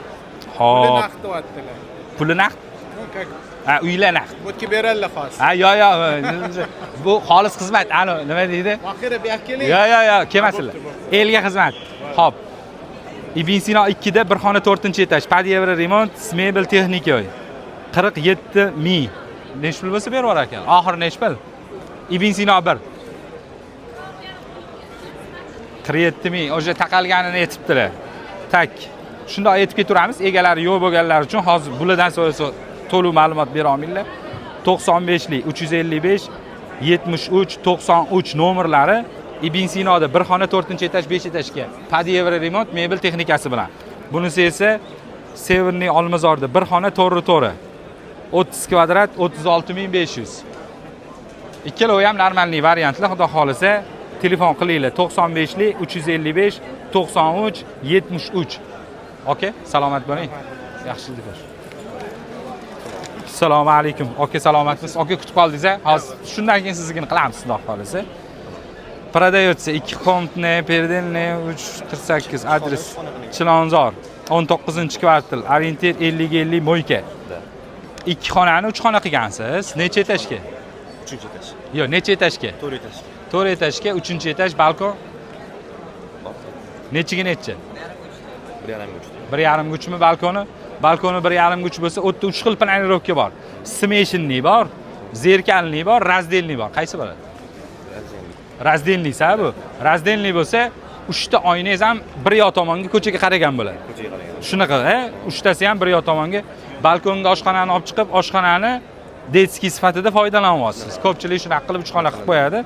Puli Xo'p. naqd deyaptilar. Puli naqd? Ну, как Ha, uylar naqd. bu yerga beradilar hozir. Ha, yo, yo, bu xolis xizmat. Alo, nima deydi? Mohira, bu yoqqa keling. Yo, yo, yo, kelmasinlar. Elga xizmat. Xo'p. Ibn Sino 2 da bir xona 4-etaj, под евро remont, с mebel texnika. 47 ming. Nechi pul bo'lsa berib yuborar ekan? Oxiri nechi pul? Ibn Sino 1. 47 ming o'sha taqalganini aytibdilar. Так, shundoq aytib ketaveramiz. Egalari yo'q bo'lganlar uchun hozir bulardan so'rasa to'liq ma'lumot bera olmaydilar. 95 lik 355 73 93 nomerlari Ibn Sinoda bir xona 4-etaj 5 etajga под евроремонт, mebel texnikasi bilan. Bunisi esa Severniy Olmazorda bir xona to'g'ri to'g'ri 30 kvadrat 36 500. Ikkalovi ham нормальный variantlar, xudo xohlasa telefon qilinglar 95 lik 355 93 73. Aka, salomat bo'ling. Yaxshilik bo'l. Assalomu alaykum. Aka, salomatmisiz? Aka, kutib qoldingiz a? Hozir shundan keyin siznikini qilamiz, xudo xohlasa. Продается 2 комнатные, передельные 348, адрес Chilonzor 19 kvartal, ориентир 50 50, мойка. Ikki xonani uch xona qilgansiz. Necha etajga? Uchinchi etaj. Yo'q, necha etajga? To'rt etajga. To'rt etajga, uchinchi etaj, balkon nechiga necha? 1,5ga uch. 1,5ga uchmi balkoni? Balkoni 1,5ga uch bo'lsa, u yerda uch xil планировка bor. Смешанный bor, зеркальный bor, раздельный bor. Qaysi bo'ladi? Раздельный sa bu. Раздельный bo'lsa, uchta oynangiz ham bir yoq tomonga, ko'chaga qaragan bo'ladi. Ko'chaga qaragan. Shunaqa, uchtasi ham bir yoq tomonga. Balkonga oshxonani olib chiqib, oshxonani детский sifatida foydalanyapsiz. Ko'pchilik shunaqa qilib uch xona qilib qo'yadi.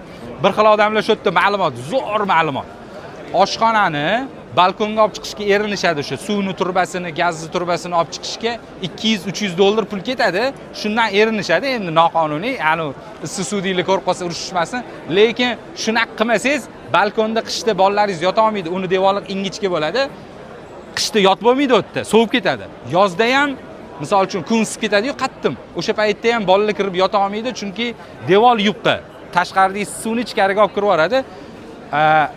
Bir xil odamlar shu yerda ma'lumot, zo'r ma'lumot. Oshxonani balkonga olib chiqishga erinishadi, o'sha suvni turbasini, gazni turbasini olib chiqishga 200-300 dollar pul ketadi. Shundan erinishadi. Endi noqonuniy, anu issiq suv deylik, ko'rib qolsa urushishmasin. Lekin shunaqa qilmasangiz, balkonda qishda bolalaringiz yota olmaydi. Uni devori ingichka bo'ladi. Qishda yotib bo'lmaydi u yerda, sovib ketadi. Yozda ham, misol uchun, kun isib ketadi-yu qattiq. O'sha paytda ham bolalar kirib yota olmaydi, chunki devor yupqa. Tashqaridagi suvni ichkariga olib kirib yuboradi.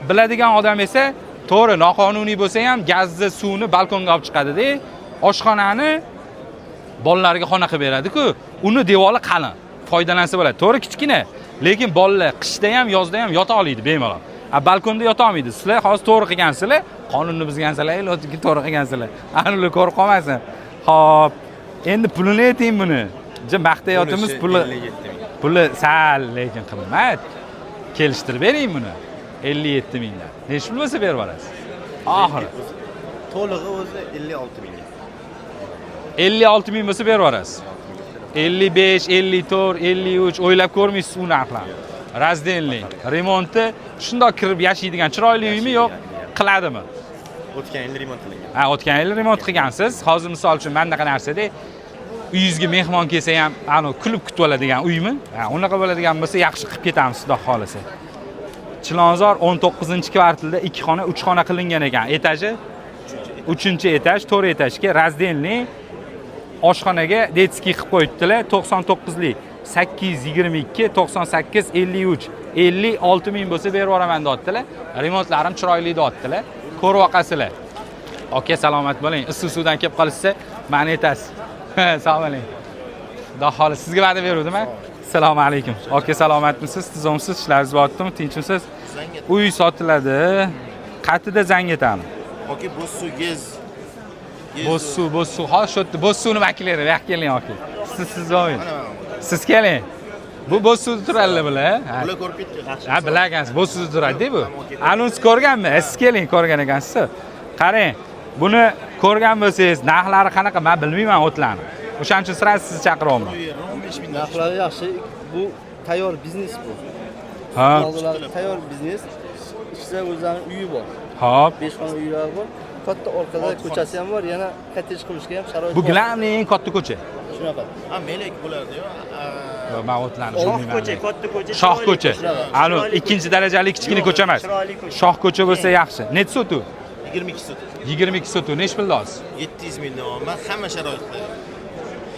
Biladigan odam esa to'g'ri, noqonuniy bo'lsa ham gazni, suvni balkonga olib chiqadi-da, oshxonani bolalarga xona qilib beradi-ku. Uni devori qalin, foydalansa bo'ladi. To'g'ri, kichkina, lekin bolalar qishda ham, yozda ham yota oladi bemalol. A balkonda yota olmaydi. Sizlar hozir to'g'ri qilgansizlar, qonunni buzgansizlar, lekin to'g'ri qilgansizlar. Ana ular ko'rib qolmasin. Xo'p, endi pulini ayting buni. Ja maqtayotimiz puli. 57 ming. Puli sal lekin qimmat. Kelishtirib bering buni. 57 mingdan. Nechi pul bo'lsa berib yuborasiz? Oxiri. To'lig'i o'zi 56 mingga. 56 ming bo'lsa berib yuborasiz. 55, 54, 53 o'ylab ko'rmaysiz u narxlarni. Раздельный. Remonti shundoq kirib yashaydigan chiroyli uymi, yo'q qiladimi? O'tgan yil remont qilingan. Ha, o'tgan yil remont qilgansiz. Hozir misol uchun mana bunaqa narsada uyingizga mehmon kelsa ham anu kulib kutib oladigan uymi? Ha, unaqa bo'ladigan bo'lsa, yaxshi qilib ketamiz, xudo xohlasa. Chilonzor 19-kvartalda 2 xona, 3 xona qilingan ekan. Etaji 3-etaj, 4 etajga раздельный, oshxonaga детский qilib qo'yibdilar. 99lik 822 98 53, 56 ming bo'lsa berib yuboraman deyaptilar. Remontlarim chiroyli deyaptilar. Ko'rib oqasizlar. Aka, salomat bo'ling. Issiq suvdan kelib qolishsa, mani aytasiz. Sog' bo'ling. Xudo xohlasa sizga va'da beruvdim. Assalomu alaykum. Aka, salomatmisiz? Tuzukmisiz? Ishlaringiz bo'lyaptimi? Tinchmisiz? Uy sotiladi. Qatida Zangiotami? Aka, Bo'zsuv gez. Bo'zsuv, Bo'zsuv. Hozir shu yerda Bo'zsuvni vakillari, bu yoqqa keling aka. Siz bo'lmang. Siz keling. Bu Bo'zsuvda turadilar bular. Ha. Bular ko'rib ketgan. Ha, bilagansiz, Bo'zsuvda turadi bu. Anons ko'rganmi? Siz keling, ko'rgan ekansiz. Qarang, buni ko'rgan bo'lsangiz, narxlari qanaqa, men bilmayman o'tlarni. O'shaning uchun сразу sizni chaqiryapman. 15 ming. Narxlari yaxshi. Bu tayyor biznes bu. Oldilari tayyor biznes. Ichida o'zlarining uyi bor. 5 xona uylari bor. Katta orqada ko'chasi ham bor, yana kottej qurishga ham sharoit Bu bor. главный eng katta ko'cha. Shunaqa. Ha, melak bo'lardi-yu. Yo'q, men o'tlarni Shoh bilmayman. ko'cha, katta ko'cha. Shoh chiroyli ko'cha. Anu Chiroyli ikkinchi darajali kichkina Yo'q, ko'cha emas. chiroyli ko'cha. Shoh ko'cha bo'lsa yaxshi. Necha sotu? 22 sotuk. 22 sotu. Nechi pul hozir? 700 ming deyapman, hamma sharoitlar.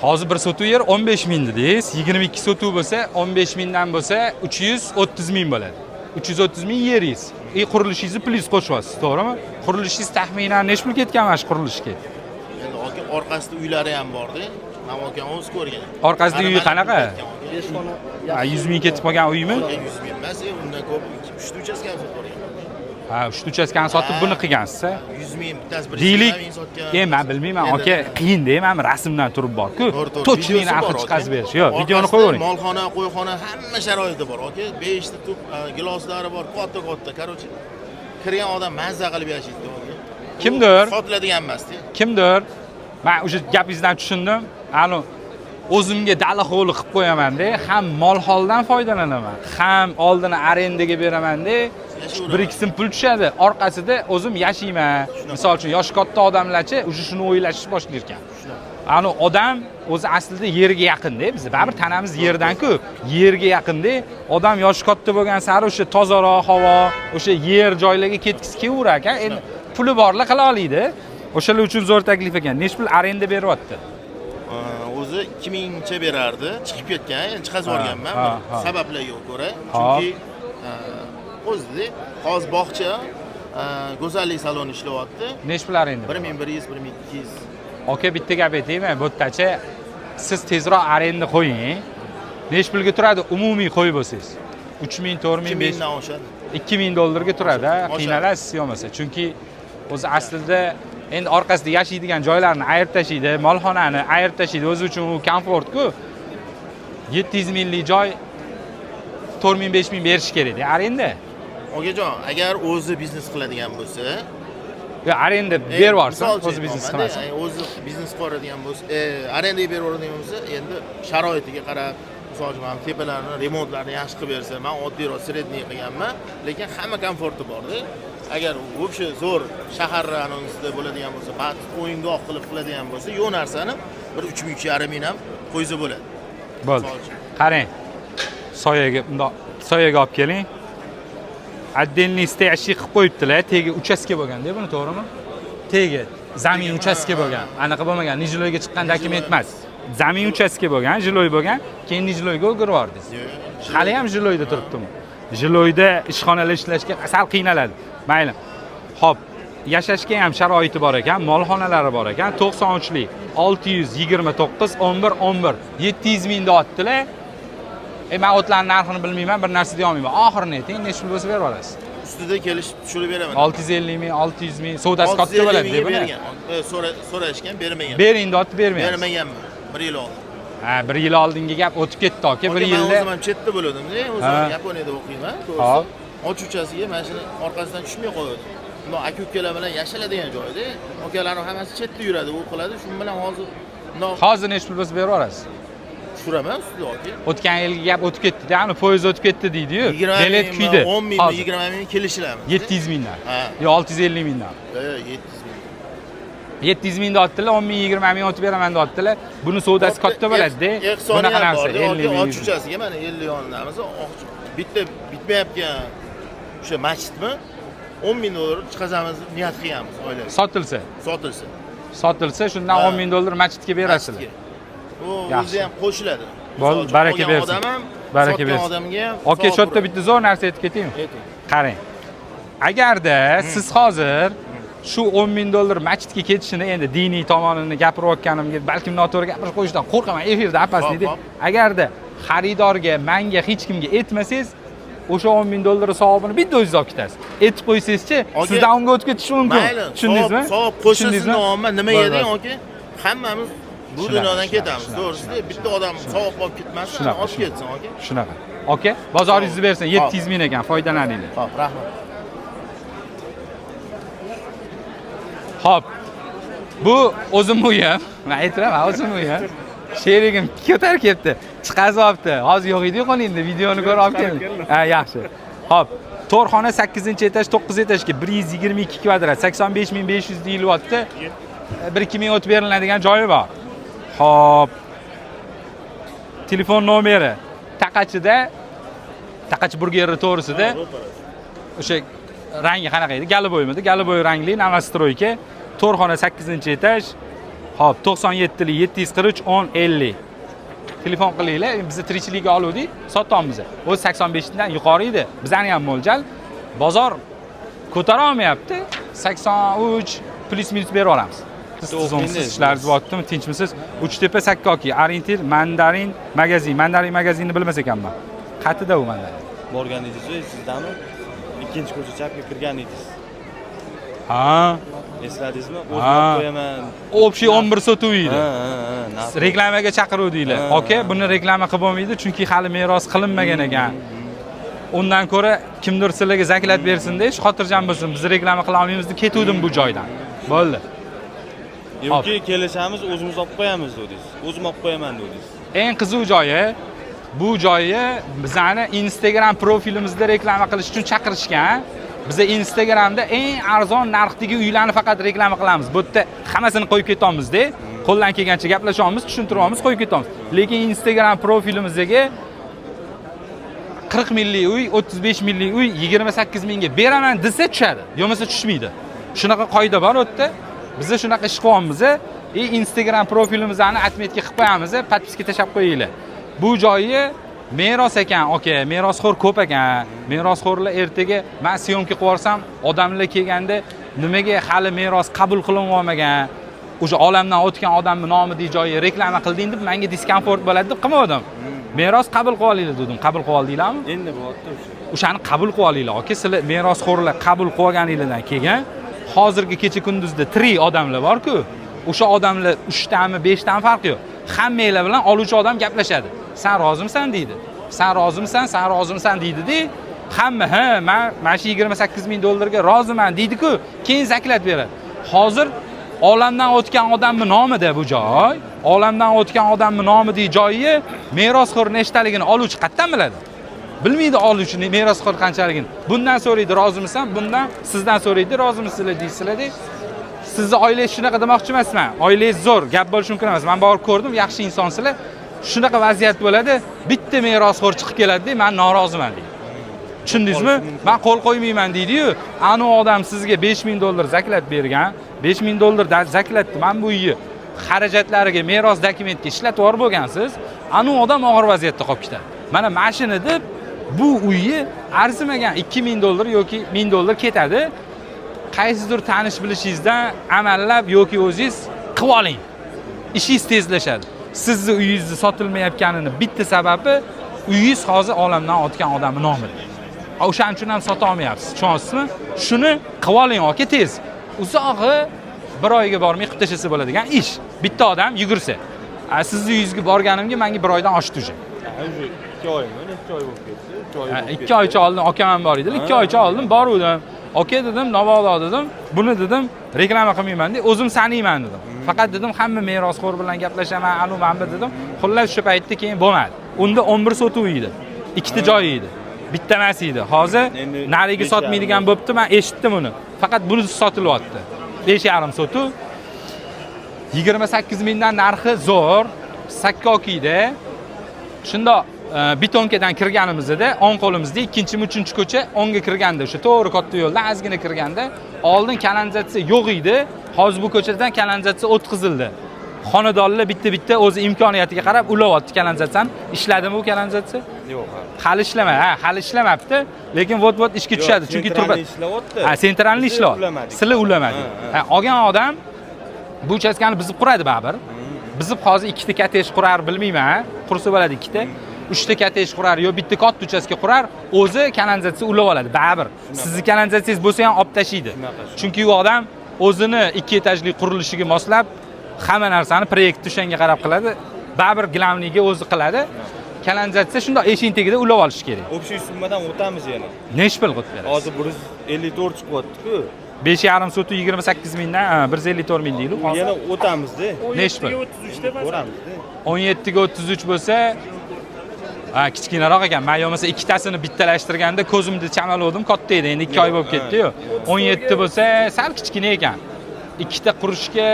Hozir bir sotu yer 15 ming dedingiz. 22 sotu bo'lsa 15 mingdan bo'lsa 330 ming bo'ladi. 330 ming yeringiz. И qurilishingizni plyus qo'shyapsiz, to'g'rimi? Qurilishingiz taxminan nechi pul ketgan mana shu qurilishga? Endi aka, orqasida uylari ham borda. Mana akam o'zi ko'rgan. Orqasida uyi qanaqa? 5 xona. Ha, 100 ming ketib qolgan uymi? Aka, 100 ming emas, undan ko'p, 3 ta uchastkani sotib yuborgan. Ha, 3 ta uchastkani sotib buni qilgansiz, a? 100 ming, bittasi 1 Deylik, ming sotgan. Man bilmayman, Endi- aka, qiyin-da, mana rasmdan turib bor-ku. To'g'ri, to'g'ri. Точный Videosi narxi bor, aka. chiqazib berish. Yo'q, videoni Orqasida qo'yavering. Molxona, qo'yxona, hamma sharoiti bor, aka. 5 ta tub giloslari bor, katta katta, короче. Kirgan odam mazza qilib yashaydi. Kimdir? Sotiladigan emas-da. Kimdir? Men o'sha gapingizdan tushundim. Ani o'zimga dala hovli qilib qo'yaman-da, ham mol holdan foydalanaman, ham oldini arendaga beraman-da. Bir ikki so'm pul tushadi, orqasida o'zim yashayman. Misol uchun yoshi katta odamlarchi o'sha shuni o'ylashni boshlar ekan. Ani odam o'zi aslida yerga yaqin-da, biz baribir tanamiz yerdan-ku, yerga yaqin-da. Odam yoshi katta bo'lgan sari o'sha tozaroq havo, o'sha yer joylarga ketgisi kelaverar ekan. Endi puli borlar qila oladi. O'shalar uchun zo'r taklif ekan. Nech pul arenda beryapti? O'zi 2000 cha berardi, chiqib ketgan, endi chiqazib yuborganman sabablarga ko'ra. Chunki o'zida hozir bog'cha, go'zallik saloni ishlayapti. Nech pul arenda? 1100, 1200. Aka, bitta gap aytaymi? Bu yerdachi siz tezroq arenda qo'ying. Nech pulga turadi umumiy qo'yib bo'lsangiz? 3000, 4000, 5000 dan oshadi. 2000 dollarga turadi, qiynalasiz bo'lmasa. Chunki o'zi aslida endi orqasida yashaydigan joylarni ayirib tashlaydi, molxonani ayirib tashlaydi, o'zi uchun u komfort-ku. 700 minglik joy 4000, 5000 berish kerak arenda. Okajon, agar o'zi biznes qiladigan bo'lsa, yo arenda berib yuborsa, o'zi biznes qilmasa, o'zi biznes qiladigan bo'lsa, arendaga berib yuboradigan bo'lsa, endi sharoitiga qarab, misol uchun mana tepalarni remontlarni yaxshi qilib bersa, men oddiyroq sredniy qilganman, lekin hamma komforti bor-da. Agar вообще zo'r shahar anonsida bo'ladigan bo'lsa, baxt o'yingoh qilib qiladigan bo'lsa, yo'q narsani bir 3000, 3,5 ming ham qo'ysa bo'ladi. Bo'ldi. Qarang. Soyaga bundoq soyaga olib keling. Отдельный стоящий qilib qo'yibdilar. Tegi uchastka bo'lgan-da, buni to'g'rimi? Tegi zamin uchastka bo'lgan. Anaqa bo'lmagan, nijiloyga chiqqan dokument emas. Zamin uchastka bo'lgan, jiloy bo'lgan, keyin nijiloyga o'girib yubordingiz. Hali ham jiloyda turibdimi? Jiloyda ishxonalar ishlashga sal qiynaladi. Mayli. Xo'p, yashashga ham sharoiti bor ekan, molxonalari bor ekan. 93lik 629 11 11 700 ming deyaptilar. Men o'tlarning narxini bilmayman, bir narsa deya olmayman. Oxirini ayting, necha pul bo'lsa berib olasiz. Ustida kelishib tushirib beraman. 650 ming, 600 ming, savdosi katta bo'ladi deb buni. So'rashgan, bermagan. Bering deyapti, bermayapsiz. Bermaganman. 1 yil oldin. Ha, 1 yil oldingi gap o'tib ketdi aka, 1 yilda. Men o'zim ham chetda bo'lgandim-da, o'zim Yaponiyada o'qiyman, to'g'risi. Ochuvchasiga mana shuni orqasidan tushmay qo'ydim. Bundoq aka-ukalar bilan yashaladigan joyda, akalarim hammasi chetda yuradi, u qiladi. Shu bilan hozir hozir necha pul bo'lsa berib yuborasiz? Tushiraman ustida aka. O'tgan yilgi gap o'tib ketdi-da, ani poyezd o'tib ketdi deydi-yu. Bilet kuydi. 10 ming, 20 ming kelishilamiz. 700 mingdan. Yo 650 mingdan. 700 ming. 700 ming deyaptilar, 10 ming, 20 ming o'tib beraman deyaptilar. Buni savdosi katta bo'ladi-da. Bunaqa narsa 50 ming. Ochuvchasiga mana 50 yonidamiz. Bitta bitmayotgan o'sha masjidmi 10 ming dollar chiqazamiz niyat qilganmiz oilaviy. Sotilsa. Sotilsa. Sotilsa shundan 10 ming dollar masjidga berasizlar. U o'zi ham qo'shiladi. Bo'ldi, baraka bersin. Baraka bersin. Aka, shu yerda bitta zo'r narsa aytib ketaymi? Qarang. Agarda siz hozir shu 10 ming dollar masjidga ketishini endi diniy tomonini gapirayotganimga balkim noto'g'ri gapirib qo'yishdan qo'rqaman, efirda apasni deydi. Agarda xaridorga, menga, hech kimga aytmasangiz, o'sha 10 ming dollar savobini bitta o'zingiz olib ketasiz. Aytib qo'ysangizchi, sizdan unga o'tib ketishi mumkin. Tushundingizmi? Savob qo'shilsin deyapman. Nimaga deng aka? Hammamiz bu dunyodan ketamiz, to'g'risi. Bitta odam savob olib ketmasin, olib ketsin aka. Shunaqa. Aka, bozoringizni bersin, 700 ming ekan, foydalaninglar. Xo'p, rahmat. Xo'p. Bu o'zim uyim. Men aytiraman, o'zim uyim. Sherigim ko'tarib ketdi. Chiqazib olibdi. Hozir yo'q edi-ku qo'lingda, videoni ko'rib olib keldim. Ha, yaxshi. Xo'p, to'rxona 8-etaj, 9-etajga 122 kvadrat, 85500 deyilyapti. 1-2 ming o'tib beriladigan joyi bor. Xo'p. Telefon nomeri Taqachida, Taqachi burgeri to'g'risida. O'sha rangi qanaqa edi? Galiboymidi? Galiboy rangli Navastroyka, to'rxona 8-etaj. Xo'p, 97 743 10 50. Telefon qilinglar, biz tirikchilikka oluvdik, sotamiz. O'zi 85 dan yuqori edi. Bizani ham mo'ljal. Bozor ko'tara olmayapti. 83 plus minus berib olamiz. Siz ishlaringiz bo'ptimi? Tinchmisiz? Uchtepa Sakkoki, Orientir, Mandarin magazin. Mandarin magazinni bilmas ekanman. Qatida u mandarin? Borgan edingiz, sizdami? Ikkinchi ko'cha chapga kirgan edingiz. Ha. Esladingizmi? O'zim qo'yaman. Общий 11 sotuv edi. Ha. Reklamaga chaqiruvdinglar. Aka, buni reklama qilib bo'lmaydi, chunki hali meros qilinmagan ekan. Undan ko'ra kimdir sizlarga заклад bersin-da, xotirjam bo'lsin, biz reklama qila olmaymiz deb ketuvdim bu joydan. Bo'ldi. Yoki kelishamiz, o'zimiz olib qo'yamiz dedingiz. O'zim olib qo'yaman dedingiz. Eng qiziq joyi, bu joyi bizani Instagram profilimizda reklama qilish uchun chaqirishgan. Biza Instagramda eng arzon narxdagi uylarni faqat reklama qilamiz. Bu yerda hammasini qo'yib ketamiz-da. Qo'ldan kelgancha gaplashamiz, tushuntiramiz, qo'yib ketamiz. Lekin Instagram profilimizdagi 40 minglik uy, 35 minglik uy 28 mingga beraman desa tushadi, yo'masa tushmaydi. Shunaqa qoida bor u yerda. Biz shunaqa ish qilyapmiz. Instagram profilimizni отметка qilib qo'yamiz, подписка tashlab qo'yinglar. Bu joyi meros ekan, aka, merosxo'r ko'p ekan. Merosxo'rlar ertaga men съёмка qilib yuborsam, odamlar kelganda nimaga hali meros qabul qilinmagan, o'sha olamdan o'tgan odamning nomidagi joyi reklama qilding deb menga дискомфорт bo'ladi deb qilmadim. Meros qabul qilib olinglar dedim. Qabul qilib oldinglarmi? Endi bo'lyapti o'sha. O'shani qabul qilib olinglar, aka. Sizlar merosxo'rlar qabul qilib olganinglardan keyin hozirgi kecha kunduzda tirik odamlar bor-ku. O'sha odamlar 3 tami, 5 tami farqi yo'q. Hammanglar bilan oluvchi odam gaplashadi. Sen rozimisan deydi. Sen rozimisan, sen rozimisan deydi-da. Hamma, ha, men mana shu 28 ming dollarga roziman deydi-ku, keyin заклад beradi. Hozir olamdan o'tgan odamning nomida bu joy, olamdan o'tgan odamning nomidagi joyi merosxo'r nechtaligini oluvchi qayerdan biladi? Bilmaydi oluvchini merosxo'r qanchaligini. Bundan so'raydi, rozimisan? Bundan sizdan so'raydi, rozimisizlar deysizlar. Sizni oilangiz shunaqa demoqchi emasman. Oilangiz zo'r, gap bo'lishi mumkin emas. Men borib ko'rdim, yaxshi insonsizlar. Shunaqa vaziyat bo'ladi, bitta merosxo'r chiqib keladi-da, men noroziman deydi. Tushundingizmi? Men qo'l qo'ymayman deydi-yu, anu odam sizga 5000 dollar заклад bergan, 5000 dollar заклад ni men bu uyni xarajatlariga, meros dokumentga ishlatib yuborib bo'lgansiz, anu odam og'ir vaziyatda qolib ketadi. Mana mashina deb bu uyni arzimagan 2000 dollar yoki 1000 dollar ketadi. Qaysidir tanish bilishingizdan amallab yoki o'zingiz qilib oling. Ishingiz tezlashadi. Sizni uyingizni sotilmayotganini bitta sababi uyingiz hozir olamdan o'tgan odamning nomida. O'shaning uchun ham sota olmayapsiz. Tushunyapsizmi? Shuni qilib oling aka tez. Uzog'i bir oyga bormay qilib tashlasa bo'ladigan ish. Bitta odam yugursa. Sizni uyingizga borganimga menga bir oydan oshdi уже. 2 oymi? Necha oy bo'lib ketdi? 2 oy bo'lib 2 oycha oldin akam ham bor edilar. 2 oycha oldin boruvdim. Aka dedim, Navoiy dedim, buni dedim, reklama qilmayman deb, o'zim saniyman dedim. Faqat dedim, hamma merosxo'r bilan gaplashaman, anu manba dedim. Xullas shu paytda keyin bo'lmadi. Unda 11 sotuv edi. Ikkita joy edi. Bitta emas edi. Hozir narigi sotmaydigan bo'pti, men eshitdim uni. Faqat bunisi sotilyapti. 5,5 sotuv. 28 mingdan narxi zo'r. Sakkokiyda shundoq betonkadan kirganimizda o'ng qo'limizda 2-mi 3-ko'cha o'ngga kirganda o'sha to'g'ri katta yo'ldan ozgina kirganda oldin kanalizatsiya yo'q edi. Hozir bu ko'chadan kanalizatsiya o'tkazildi. Xonadonlar bitta-bitta o'zi imkoniyatiga qarab ulayapti kanalizatsiyani. Ishladimi bu kanalizatsiya? Yo'q. Hali ishlamadi. Ha, hali ishlamabdi, lekin vot-vot ishga tushadi, chunki turba ishlayapti. Ha, sentralni ishlayapti. Sizlar ulamadik. Ha, olgan odam bu uchastkani buzib quradi baribir. Buzib hozir ikkita kottej qurar bilmayman, qursa bo'ladi ikkita. 3 ta kottej qurar yo bitta katta uchastka qurar, o'zi kanalizatsiya ulab oladi baribir. Sizni kanalizatsiyangiz bo'lsa ham olib tashlaydi. Chunki u odam o'zini 2 etajli qurilishiga moslab hamma narsani proyektni o'shanga qarab qiladi. Baribir glavniga o'zi qiladi. Kanalizatsiya shundoq eshik tagida ulab olish kerak. Общий summadan o'tamiz yana. Nechi pul qilib berasiz? Hozir 154 chiqyapti-ku. 5,5 sotuv 28 mingdan 154 ming deylik. Yana o'tamiz-da. Nechi pul? 33 da Ko'ramiz-da. 17 ga 33 bo'lsa, ha, kichkinaroq ekan. Men bo'lmasa ikkitasini bittalashtirganda ko'zimda chamalovdim, katta edi. Endi 2 oy bo'lib ketdi-yu. 17 bo'lsa, sal kichkina ekan. Ikkita qurishga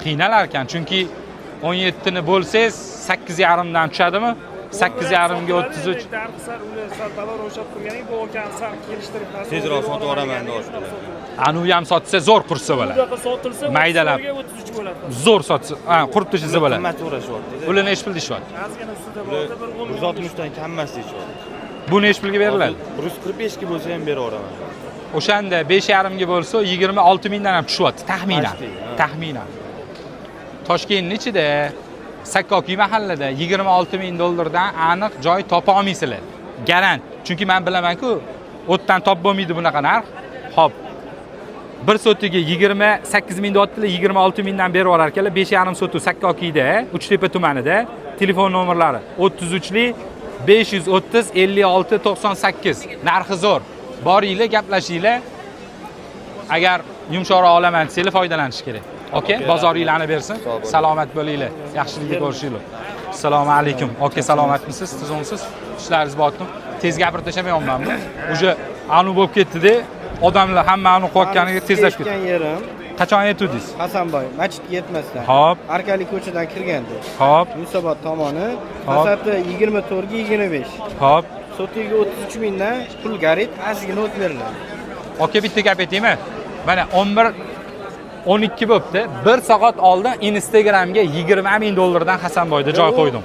qiynalar ekan, chunki 17 ni bo'lsangiz 8,5 dan tushadimi? 8,5 ga 33. Narxi sal uni sal baland o'xshab turganing bu akani sal kelishtirib Tezroq sotib yuboraman deyaptilar. Anu ham sotsa zo'r qursa bo'ladi. Bunaqa sotilsa Maydalab. 33 bo'ladi. Zo'r sotsa, ha, qurib tashlasa bo'ladi. Qimmat so'rashyapti. Ular nechi pul deyishyapti? Ozgina ustida borda bir 10 160 dan kam emas deyishyapti. Bu nechi pulga beriladi? 145 ga bo'lsa ham beraveraman. O'shanda 5,5 ga bo'lsa 26 mingdan ham tushyapti taxminan. Taxminan. Toshkentning ichida Sakkokiy mahallada 26 ming dollardan aniq joy topa olmaysizlar. Garant. Chunki men bilaman-ku, o'tdan top bo'lmaydi bunaqa narx. Xo'p. Bir sotiga 28 ming deyaptilar, 26 mingdan berib yuborar ekanlar. 5,5 sotu Sakkokiyda, Uchtepa tumanida. Telefon nomerlari 33lik 530 56 98. Narxi zo'r. Boringlar, gaplashinglar. Agar yumshoqroq olaman desanglar foydalanish kerak. Okey, bozoringlarni bersin. Salomat bo'linglar. Yaxshilikda ko'rishinglar. Assalomu alaykum. Okey, salomatmisiz? Tuzukmisiz? Ishlaringiz bormi? Tez gapirib tashlamayapmanmi? Уже anu bo'lib ketdi-da. Odamlar hamma anu qilayotganiga tezlashib ketdi. Ketgan yerim Qachon yetdingiz? Hasanboy, masjidga yetmasdan. Hop. Arkali ko'chadan kirganda. Hop. Yunusobod tomoni, Hop. fasadi 24 ga 25. Hop. Sotiga 33 mingdan pul garit, ozgina o't beriladi. Aka bitta gap aytaymi? Mana 11 12 bo'pti. 1 soat oldin Instagramga 20 ming dollardan Hasanboyda joy qo'ydim.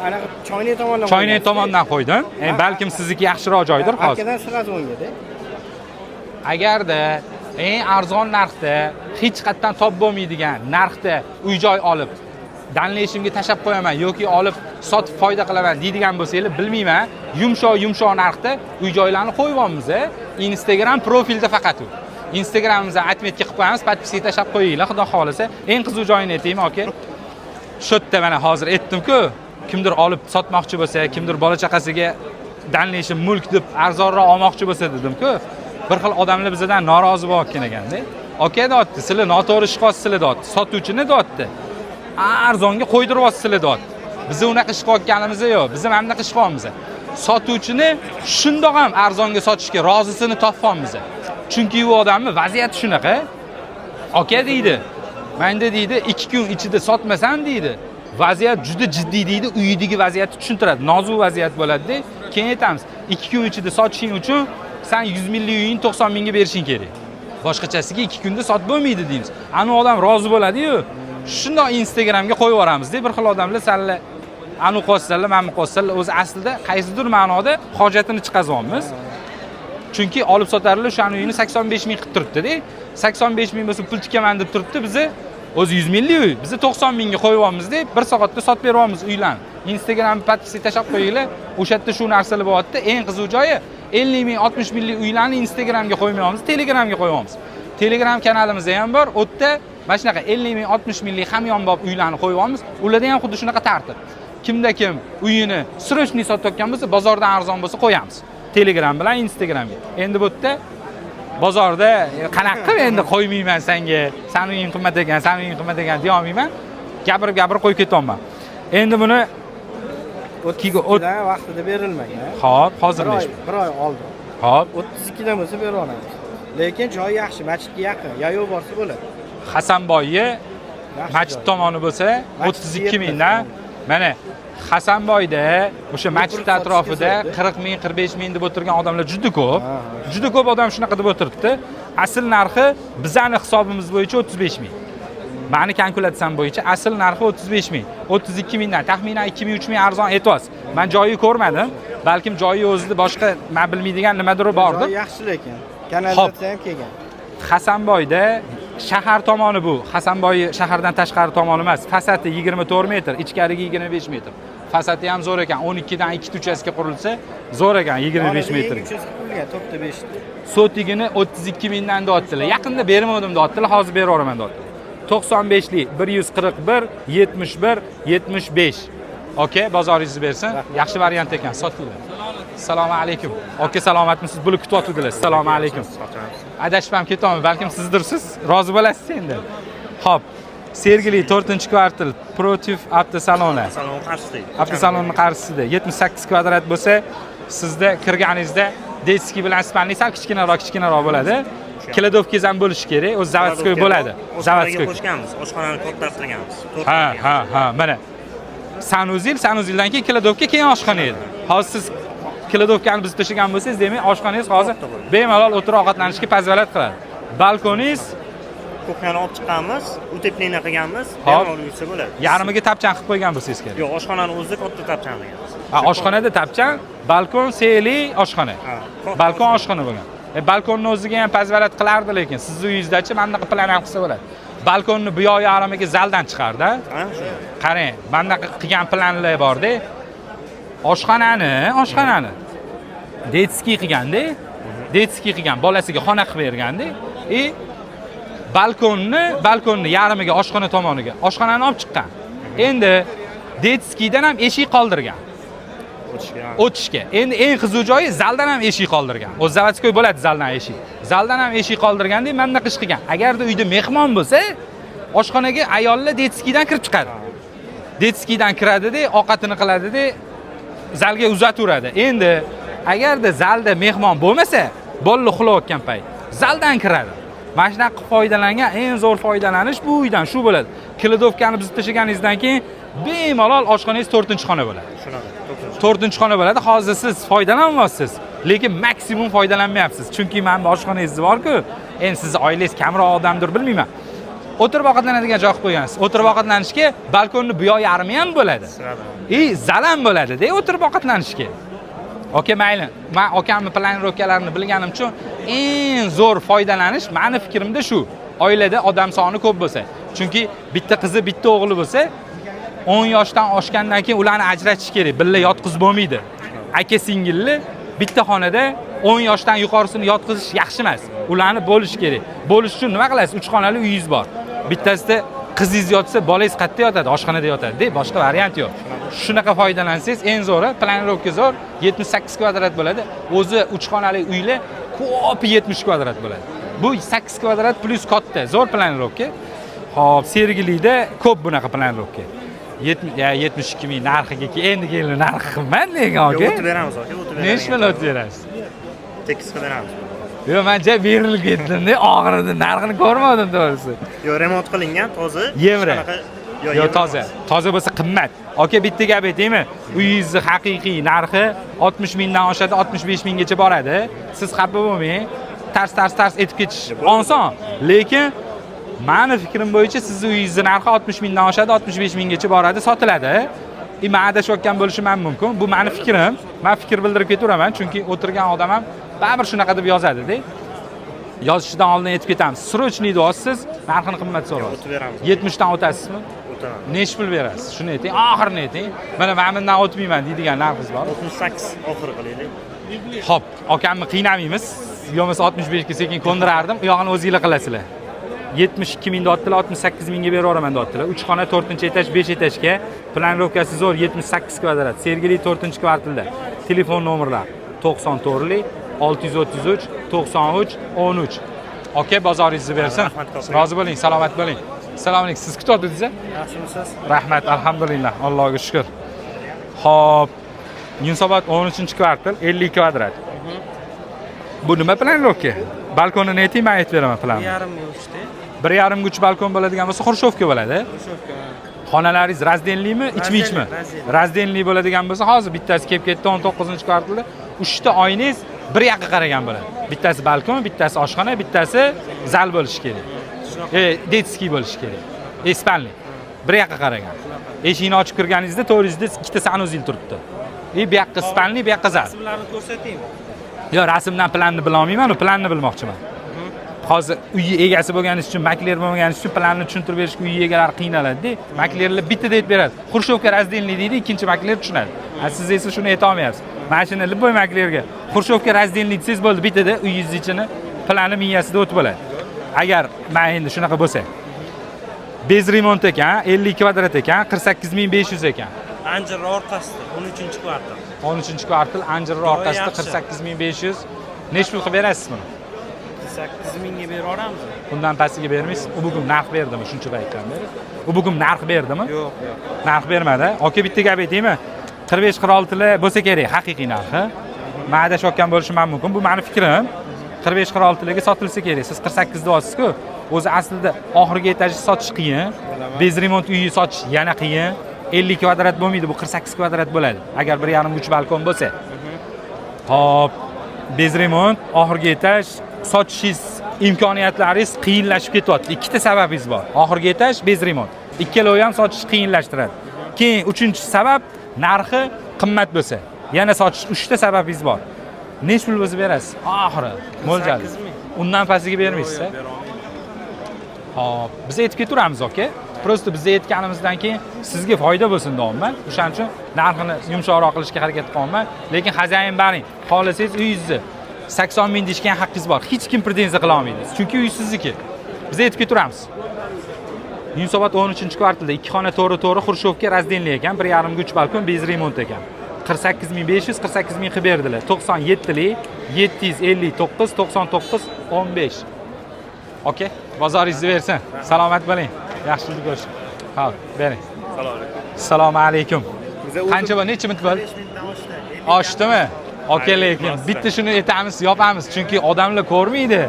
Anaqa choynak tomondan. Choynak tomondan qo'ydim. Balkim sizniki yaxshiroq joydir hozir. Arkadan sразу o'ngada. Agarda eng arzon narxda, hech qayerdan top bo'lmaydigan narxda uy joy olib, danlashimga tashlab qo'yaman yoki olib sotib foyda qilaman deydigan bo'lsanglar, bilmayman, yumshoq narxda uy joylarni qo'yyapmiz. Instagram profilda faqat u. Instagramimizga отметка qilib qo'yamiz, podpiska tashlab qo'yinglar, xudo xolasa. Eng qiziq joyini aytaymi aka? Shu yerda mana hozir aytdim-ku, kimdir olib sotmoqchi bo'lsa, kimdir bola chaqasiga danlashim mulk deb arzonroq olmoqchi bo'lsa dedim-ku. Bir xil odamlar bizdan norozi bo'layotgan ekanda. Aka deyapti, sizlar noto'g'ri ish qilyapsizlar deyapti. Sotuvchini deyapti. Arzonga qo'ydiryapsizlar deyapti. Biz unaqa ish qilayotganimiz yo'q. Biz mana bunaqa ish qilyapmiz. Sotuvchini shundoq ham arzonga sotishga rozisini topyapmiz. Chunki u odamning vaziyati shunaqa. Aka deydi, menda deydi, 2 kun ichida sotmasam deydi. Vaziyat juda jiddiy deydi, uyidagi vaziyatni tushuntiradi. Nozik vaziyat bo'ladi-da. Keyin aytamiz, 2 kun ichida sotishing uchun sen 100 minglik uyingni 90 mingga berishing kerak. Boshqachasiga 2 kunda sotib bo'lmaydi deymiz. Ana odam rozi bo'ladi-yu. Shundoq Instagramga qo'yib yuboramiz-da. Bir xil odamlar sanlar anu qo'ysalar, mana qo'ysalar, o'zi aslida qaysidir ma'noda hojatini chiqazyapmiz. Chunki olib sotarlar o'shani uyini 85 ming qilib turibdi-da. 85 ming bo'lsa pul tikaman deb turibdi, bizi o'zi 100 minglik uy, bizi 90 mingga qo'yyapmiz-da, 1 soatda sotib beryapmiz uylarni. Instagram podpiska tashlab qo'yinglar, o'sha yerda shu narsalar bo'lyapti. Eng qiziq joyi 50 ming, 60 minglik uylarni Instagramga qo'ymayapmiz, Telegramga qo'yyapmiz. Telegram kanalimizda ham bor, u yerda mana shunaqa 50 ming, 60 minglik hamyonbop uylarni qo'yyapmiz. Ularda ham xuddi shunaqa tartib. Kimda kim uyini срочный sotayotgan bo'lsa, bozordan arzon bo'lsa qo'yamiz. Telegram bilan Instagramga. Endi bu yerda bozorda qanaqa qilib endi qo'ymayman senga, san uying qimmat ekan, san uying qimmat ekan deya olmayman. Gapirib qo'yib ketyapman. Endi buni 32dan vaqtida berilmagan. Xo'p, hozir bir oy oldin. Xo'p, 32dan bo'lsa berib olamiz. Lekin joyi yaxshi, masjidga yaqin, yayov borsa bo'ladi. Hasanboyni masjid tomoni bo'lsa 32 mingdan. Mana Hasanboyda o'sha masjid atrofida 40 ming, 45 ming deb o'tirgan odamlar juda ko'p. Juda ko'p odam shunaqa deb o'tiribdi. Asl narxi bizani hisobimiz bo'yicha 35 ming. Mani kalkulyatsiyam bo'yicha asl narxi 35 ming. 32 mingdan taxminan 2 ming, 3 ming arzon aytyapsiz. Men joyi ko'rmadim. Balkim joyi o'zida boshqa men bilmaydigan nimadir bordir. Joyi yaxshi lekin. Kanalizatsiya ham kelgan. Hasanboyda shahar tomoni bu. Hasanboy shahardan tashqari tomoni emas. Fasadi 24 metr, ichkarigi 25 metr. Fasadi ham zo'r ekan. 12 dan 2 uchastka qurilsa, zo'r ekan 25 metr. Uchastka qurilgan, 4.5 ta. Sotigini 32 mingdan deyaptilar. Yaqinda bermadim deyaptilar, hozir beraveraman deyaptilar. 95lik 141 71 75. Okey, bozoringizni bersin. Yaxshi variant ekan, sotinglar. Assalomu alaykum. Okey, salomatmisiz? Buni kutyaptilar. Assalomu alaykum. Adashib ham ketaman, balkim sizdirsiz, rozi bo'lasiz endi. Xo'p, Sergeli 4-kvartal protiv avtosaloni. Salon qarshisida. Avtosalonning qarshisida 78 kvadrat bo'lsa, sizda kirganingizda detskiy bilan spalniy sal kichkinaroq bo'ladi. Kladovkangiz ham bo'lishi kerak, o'zi zavodskoy bo'ladi. Zavodskoy qo'shganmiz, oshxonani kattalashtirganmiz. Ha, mana. Sanuzil, sanuzildan keyin kladovka, keyin oshxona edi. Hozir siz kladovkani buzib tashlagan bo'lsangiz, demak oshxonangiz hozir bemalol o'tirib ovqatlanishga позволять qiladi. Balkoningiz kuxnyani olib chiqqanmiz, utepleniya qilganmiz, bemalol yursa bo'ladi. Yarmiga tapchan qilib qo'ygan bo'lsangiz kerak. Yo'q, oshxonani o'zida katta tapchan qilganmiz. Ha, oshxonada tapchan, balkon seli oshxona. Balkon oshxona bo'lgan. Balkonni o'ziga ham позволять qilardi, lekin sizni uyingizdachi mana bunaqa plan ham qilsa bo'ladi. Balkonni bu yoq yarmiga zaldan chiqardi. Qarang, mana bunaqa qilgan planlar bor-da. Oshxonani detskiy qilganda, detskiy qilgan, bolasiga xona qilib berganda, balkonni yarmiga oshxona tomoniga, oshxonani olib chiqqan. Endi detskiydan ham eshik qoldirgan. O'tishga. O'tishga. Endi eng qiziq joyi, zaldan ham eshik qoldirgan. O'zi заводской bo'ladi zaldan eshik. Zaldan ham eshik qoldirganda mana bunaqa ish qilgan. Agarda uyda mehmon bo'lsa, oshxonaga ayollar детский dan kirib chiqadi. Детский dan kiradida, ovqatini qiladida, zalga uzataveradi. Endi agarda zalda mehmon bo'lmasa, bolalar uxlayotgan payt zaldan kiradi. Mana shunaqa qilib foydalangan, eng zo'r foydalanish bu uydan shu bo'ladi. Кладовка ni buzib tashlaganingizdan keyin bemalol oshxonangiz to'rtinchi xona bo'ladi. Shunaqa, to'rtinchi. To'rtinchi xona bo'ladi. Hozir siz foydalanmayapsiz, lekin maksimum foydalanmayapsiz. Chunki mana bu oshxonangiz bor-ku, endi sizni oilangiz kamroq odamdir, bilmayman. O'tirib ovqatlanadigan joy qilib qo'ygansiz. O'tirib ovqatlanishga balkonni bu yoq yarmi ham bo'ladi. И zal ham bo'ladi-da o'tirib ovqatlanishga. Aka, mayli. Men akamni планировка larini bilganim uchun eng zo'r foydalanish mani fikrimda shu. Oilada odam soni ko'p bo'lsa. Chunki bitta qizi, bitta o'g'li bo'lsa, 10 yoshdan oshgandan keyin ularni ajratish kerak. Birga yotqizib bo'lmaydi. Aka singilli bitta xonada 10 yoshdan yuqorisini yotqizish yaxshi emas. Ularni bo'lish kerak. Bo'lish uchun nima qilasiz? 3 xonali uyingiz bor. Bittasida qizingiz yotsa, bolangiz qayerda yotadi? Oshxonada yotadi-da, boshqa variant yo'q. Shunaqa foydalansangiz eng zo'ri, планировка zo'r, 78 kvadrat bo'ladi. O'zi 3 xonali uylar ko'pi 70 kvadrat bo'ladi. Bu 8 kvadrat plyus katta, zo'r планировка. Xo'p, Sergelida ko'p bunaqa планировка. 72 ming narxiga endi keldi, narxi qimmat lekin aka. O'tib beramiz aka, o'tib beramiz. Nechi pul o'tib berasiz? Tekis qilib beramiz. Yo'q, men ja berilib ketdim-da, oxirida narxini ko'rmadim to'g'risi. Yo'q, remont qilingan, toza. Yevro. Yo'q, Yo'q, toza. Toza bo'lsa qimmat. Aka, bitta gap aytaymi? Uyingizni haqiqiy narxi 60 mingdan oshadi, 65 minggacha boradi. Siz xafa bo'lmang. Tars tars tars etib ketish oson. Lekin mani fikrim bo'yicha sizni uyingizni narxi 60 mingdan oshadi, 65 minggacha boradi, sotiladi. Men adashayotgan bo'lishim ham mumkin. Bu mani fikrim. Men fikr bildirib ketaveraman, chunki o'tirgan odam ham baribir shunaqa deb yozadi-da. Yozishdan oldin aytib ketamiz. Срочный deyapsiz, narxini qimmat so'rayapsiz. O'tib beramiz. 70 dan o'tasizmi? O'taman. Nechi pul berasiz? Shuni ayting, oxirini ayting. Mana men bundan o'tmayman deydigan narxingiz bor. 68 oxiri qilaylik. Xo'p, akamni qiynamaymiz. Yo'masa 65 ga sekin ko'ndirardim. U yog'ini o'zinglar qilasizlar. 72 ming deyaptilar, 68 mingga beraveraman deyaptilar. 3 xona, 4-etaj, 5 etajga. Планировка si zo'r, 78 kvadrat. Sergeli 4-kvartalda. Telefon nomerlari 94 633 93 13. Aka, bozoringizni bersin. Rahmat katta. Rozi bo'ling, salomat bo'ling. Assalomu alaykum. Siz kutyapsiz? Yaxshimisiz? Rahmat, alhamdulillah, Allohga shukr. Xo'p, Yunusobod 13-kvartal, 50 kvadrat. Bu nima планировка? Balkonini ayting, men aytib beraman planni. Yarimga uchta. 1.5 ga 3 balkon bo'ladigan bo'lsa, хрущёвка bo'ladi. Хрущёвка. Xonalaringiz раздельный mi, ichma-ichmi? Раздельный. Раздельный bo'ladigan bo'lsa, hozir bittasi kelib ketdi 19-kvartalda. 3 ta oynangiz bir yoqqa qaragan bo'ladi. Bittasi balkon, bittasi oshxona, bittasi zal bo'lishi kerak. Детский bo'lishi kerak. Спальный. Bir yoqqa qaragan. Eshikni ochib kirganingizda to'g'ringizda ikkita санузел turibdi. И bu yoqqa спальный, bu yoqqa zal. Rasmlarni ko'rsataymi? Yo'q, rasmdan planni bila olmayman, u planni bilmoqchiman. Hozir uy egasi bo'lganingiz uchun, makler bo'lganingiz uchun planni tushuntirib berishga uy egalari qiynaladi-da. Maklerlar bittada aytib beradi. Хрущёвка раздельный deydi, ikkinchi makler tushunadi. A siz esa shuni ayta olmayapsiz. Mana shuni любой maklerga хрущёвка раздельный desangiz bo'ldi, bittada uyingiz ichini plani miyasida o'tib bo'ladi. Agar men endi shunaqa bo'lsa. Без ремонт ekan, 50 kvadrat ekan, 48 500 ekan. Anjir orqasida, 13-kvartal. 13-kvartal, Anjir orqasida. Yaxshi. 48 500. Nechi pul qilib berasiz buni? 8 mingga bera olamiz. Undan pastiga bermaysiz. U bugun narx berdimi shuncha paytdan beri? U bugun narx berdimi? Yo'q, yo'q. Narx bermadi. Aka, bitta gap aytaymi? 45 46 bo'lsa kerak haqiqiy narxi. Men adashayotgan bo'lishim ham mumkin. Bu meni fikrim. 45 46 larga sotilsa kerak. Siz 48 deyapsiz-ku. O'zi aslida oxirgi etajni sotish qiyin. Без ремонт uyni sotish yana qiyin. 50 kvadrat bo'lmaydi, bu 48 kvadrat bo'ladi. Agar 1.5 3 balkon bo'lsa. Xo'p, без ремонт, oxirgi etaj sotishingiz imkoniyatlaringiz qiyinlashib ketyapti. Ikkita sababingiz bor. Oxirgi etaj, без ремонт. Ikkalovi ham sotish qiyinlashtiradi. Keyin uchinchi sabab, narxi qimmat bo'lsa. Yana sotish, uchta sababingiz bor. Nechi pul bo'lsa berasiz? Oxiri mo'ljal. 8 ming. Undan pastiga bermaysiz, a? Yo'q, bera olmayman. Xo'p, biz aytib ketaveramiz, aka. Просто biz aytganimizdan keyin sizga foyda bo'lsin deyapman. O'shaning uchun narxini yumshoqroq qilishga harakat qilyapman. Lekin хозяин baring. Xohlasangiz uyingizni 80 ming deyishga ham haqqingiz bor. Hech kim pretenziya qila olmaydi. Chunki uy sizniki. Biz aytib ketaveramiz. Yunusobod 13-kvartalda 2 xona to'g'ri to'g'ri хрущёвка раздельный ekan, 1.5 ga 3 balkon, без ремонт ekan. 48 500, 48 000 qilib berdilar. 97lik 759 99 15. Okey, bozoringizni bersin. Salomat bo'ling. Yaxshilik ko'rishing. Hop, bering. Assalomu alaykum. Qancha bo'ldi? Necha minut bo'ldi? Oshdimi? Aka, lekin bitta shuni aytamiz, yopamiz, chunki odamlar ko'rmaydi.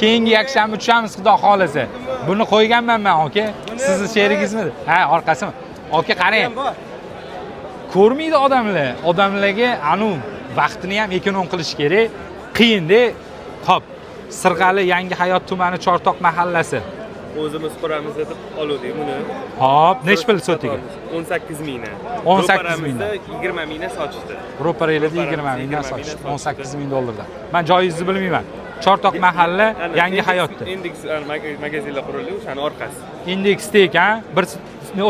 Keyingi yakshanba tushamiz, xudo xolasa. Buni qo'yganman men, aka. Sizni sherigingizmi? Ha, orqasimi? Aka, qarang. Ko'rmaydi odamlar. Odamlarga anu vaqtini ham ekonom qilish kerak. Qiyinda. Xo'p, Sirg'ali Yangi Hayot tumani Chortoq mahallasi. O'zimiz quramiz deb oluvdik buni. Hop, nechi pul sotiga? 18 mingdan. 18 mingdan. 20 mingdan sotishdi. Ro'paranglarda 20 mingdan sotishdi. 18 ming dollardan. Men joyingizni bilmayman. Chortoq mahalla Yangi Hayotda. Indeks magazinlar qurildi, o'shani orqasi. Indeksda ekan, bir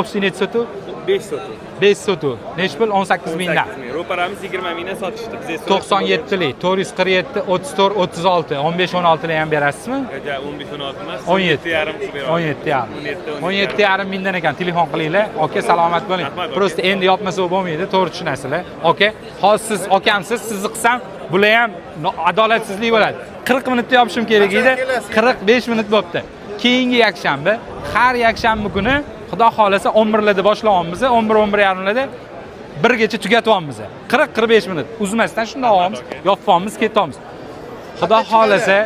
ofisi necha sotuv? 5 sotuv. 5 sotuv. Nechi pul? 18 mingdan. 18 ming. Ro'paramiz 20 mingdan sotishdi. Biz 97lik 447 34 36 15 16 lik ham berasizmi? Ja, 15 16 emas. 17 yarim qilib beramiz. 17 yarim. 17 yarim mingdan ekan. Telefon qilinglar. Aka, salomat bo'ling. Просто endi yopmasa bo'lmaydi, to'g'ri tushunasizlar. Aka, hozir siz akamsiz, sizni qilsam, bular ham adolatsizlik bo'ladi. 40 minutda yopishim kerak edi. 45 minut bo'pti. Keyingi yakshanba, har yakshanba kuni xudo xolasa 11larda boshlayapmiz, 11 11:30larda birgacha tugatyapmiz. 40-45 minut uzmasdan shundoq olamiz, yopamiz, ketamiz. Xudo xolasa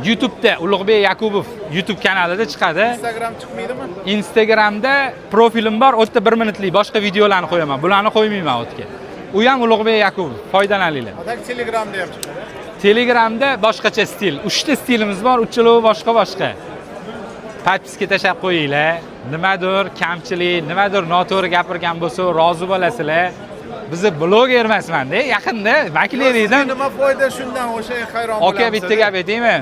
YouTube'da Ulug'bek Yakubov YouTube kanalida chiqadi. Instagram chiqmaydimi? Instagramda profilim bor, u yerda 1 minutlik boshqa videolarni qo'yaman. Bularni qo'ymayman u yerga. U ham Ulug'bek Yakubov, foydalaninglar. A так Telegramda ham chiqadi. Telegramda boshqacha stil. 3 ta stilimiz bor, uchalovi boshqa-boshqa. Podpiska tashlab qo'yinglar. Nimadir kamchilik, nimadir noto'g'ri gapirgan bo'lsa, rozi bo'lasizlar. Bizni bloger emasman-da, yaqinda makler edim. Nima foyda shundan, o'sha hayron bo'lamiz. Aka, bitta gap aytaymi?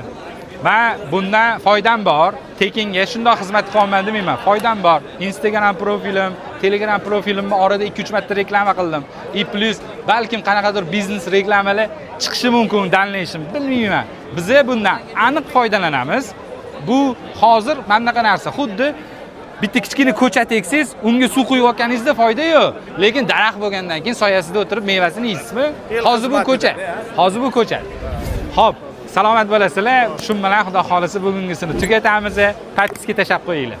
Men bundan foydam bor. Tekinga shundoq xizmat qilyapman demayman. Foydam bor. Instagram profilim, Telegram profilimni orada 2-3 marta reklama qildim. И плюс balkim qanaqadir biznes reklamalar chiqishi mumkin дальнейшем, bilmayman. Biz bundan aniq foydalanamiz. Bu hozir mana bunaqa narsa, xuddi bitta kichkina ko'chat eksangiz, unga suv quyayotganingizda foyda yo'q. Lekin daraxt bo'lgandan keyin soyasida o'tirib mevasini yeysizmi? Hozir bu ko'chat. Hozir bu ko'chat. Xo'p, salomat bo'lasizlar. Shu bilan xudo xolasa bugungisini tugatamiz. Podpiska tashlab qo'yinglar.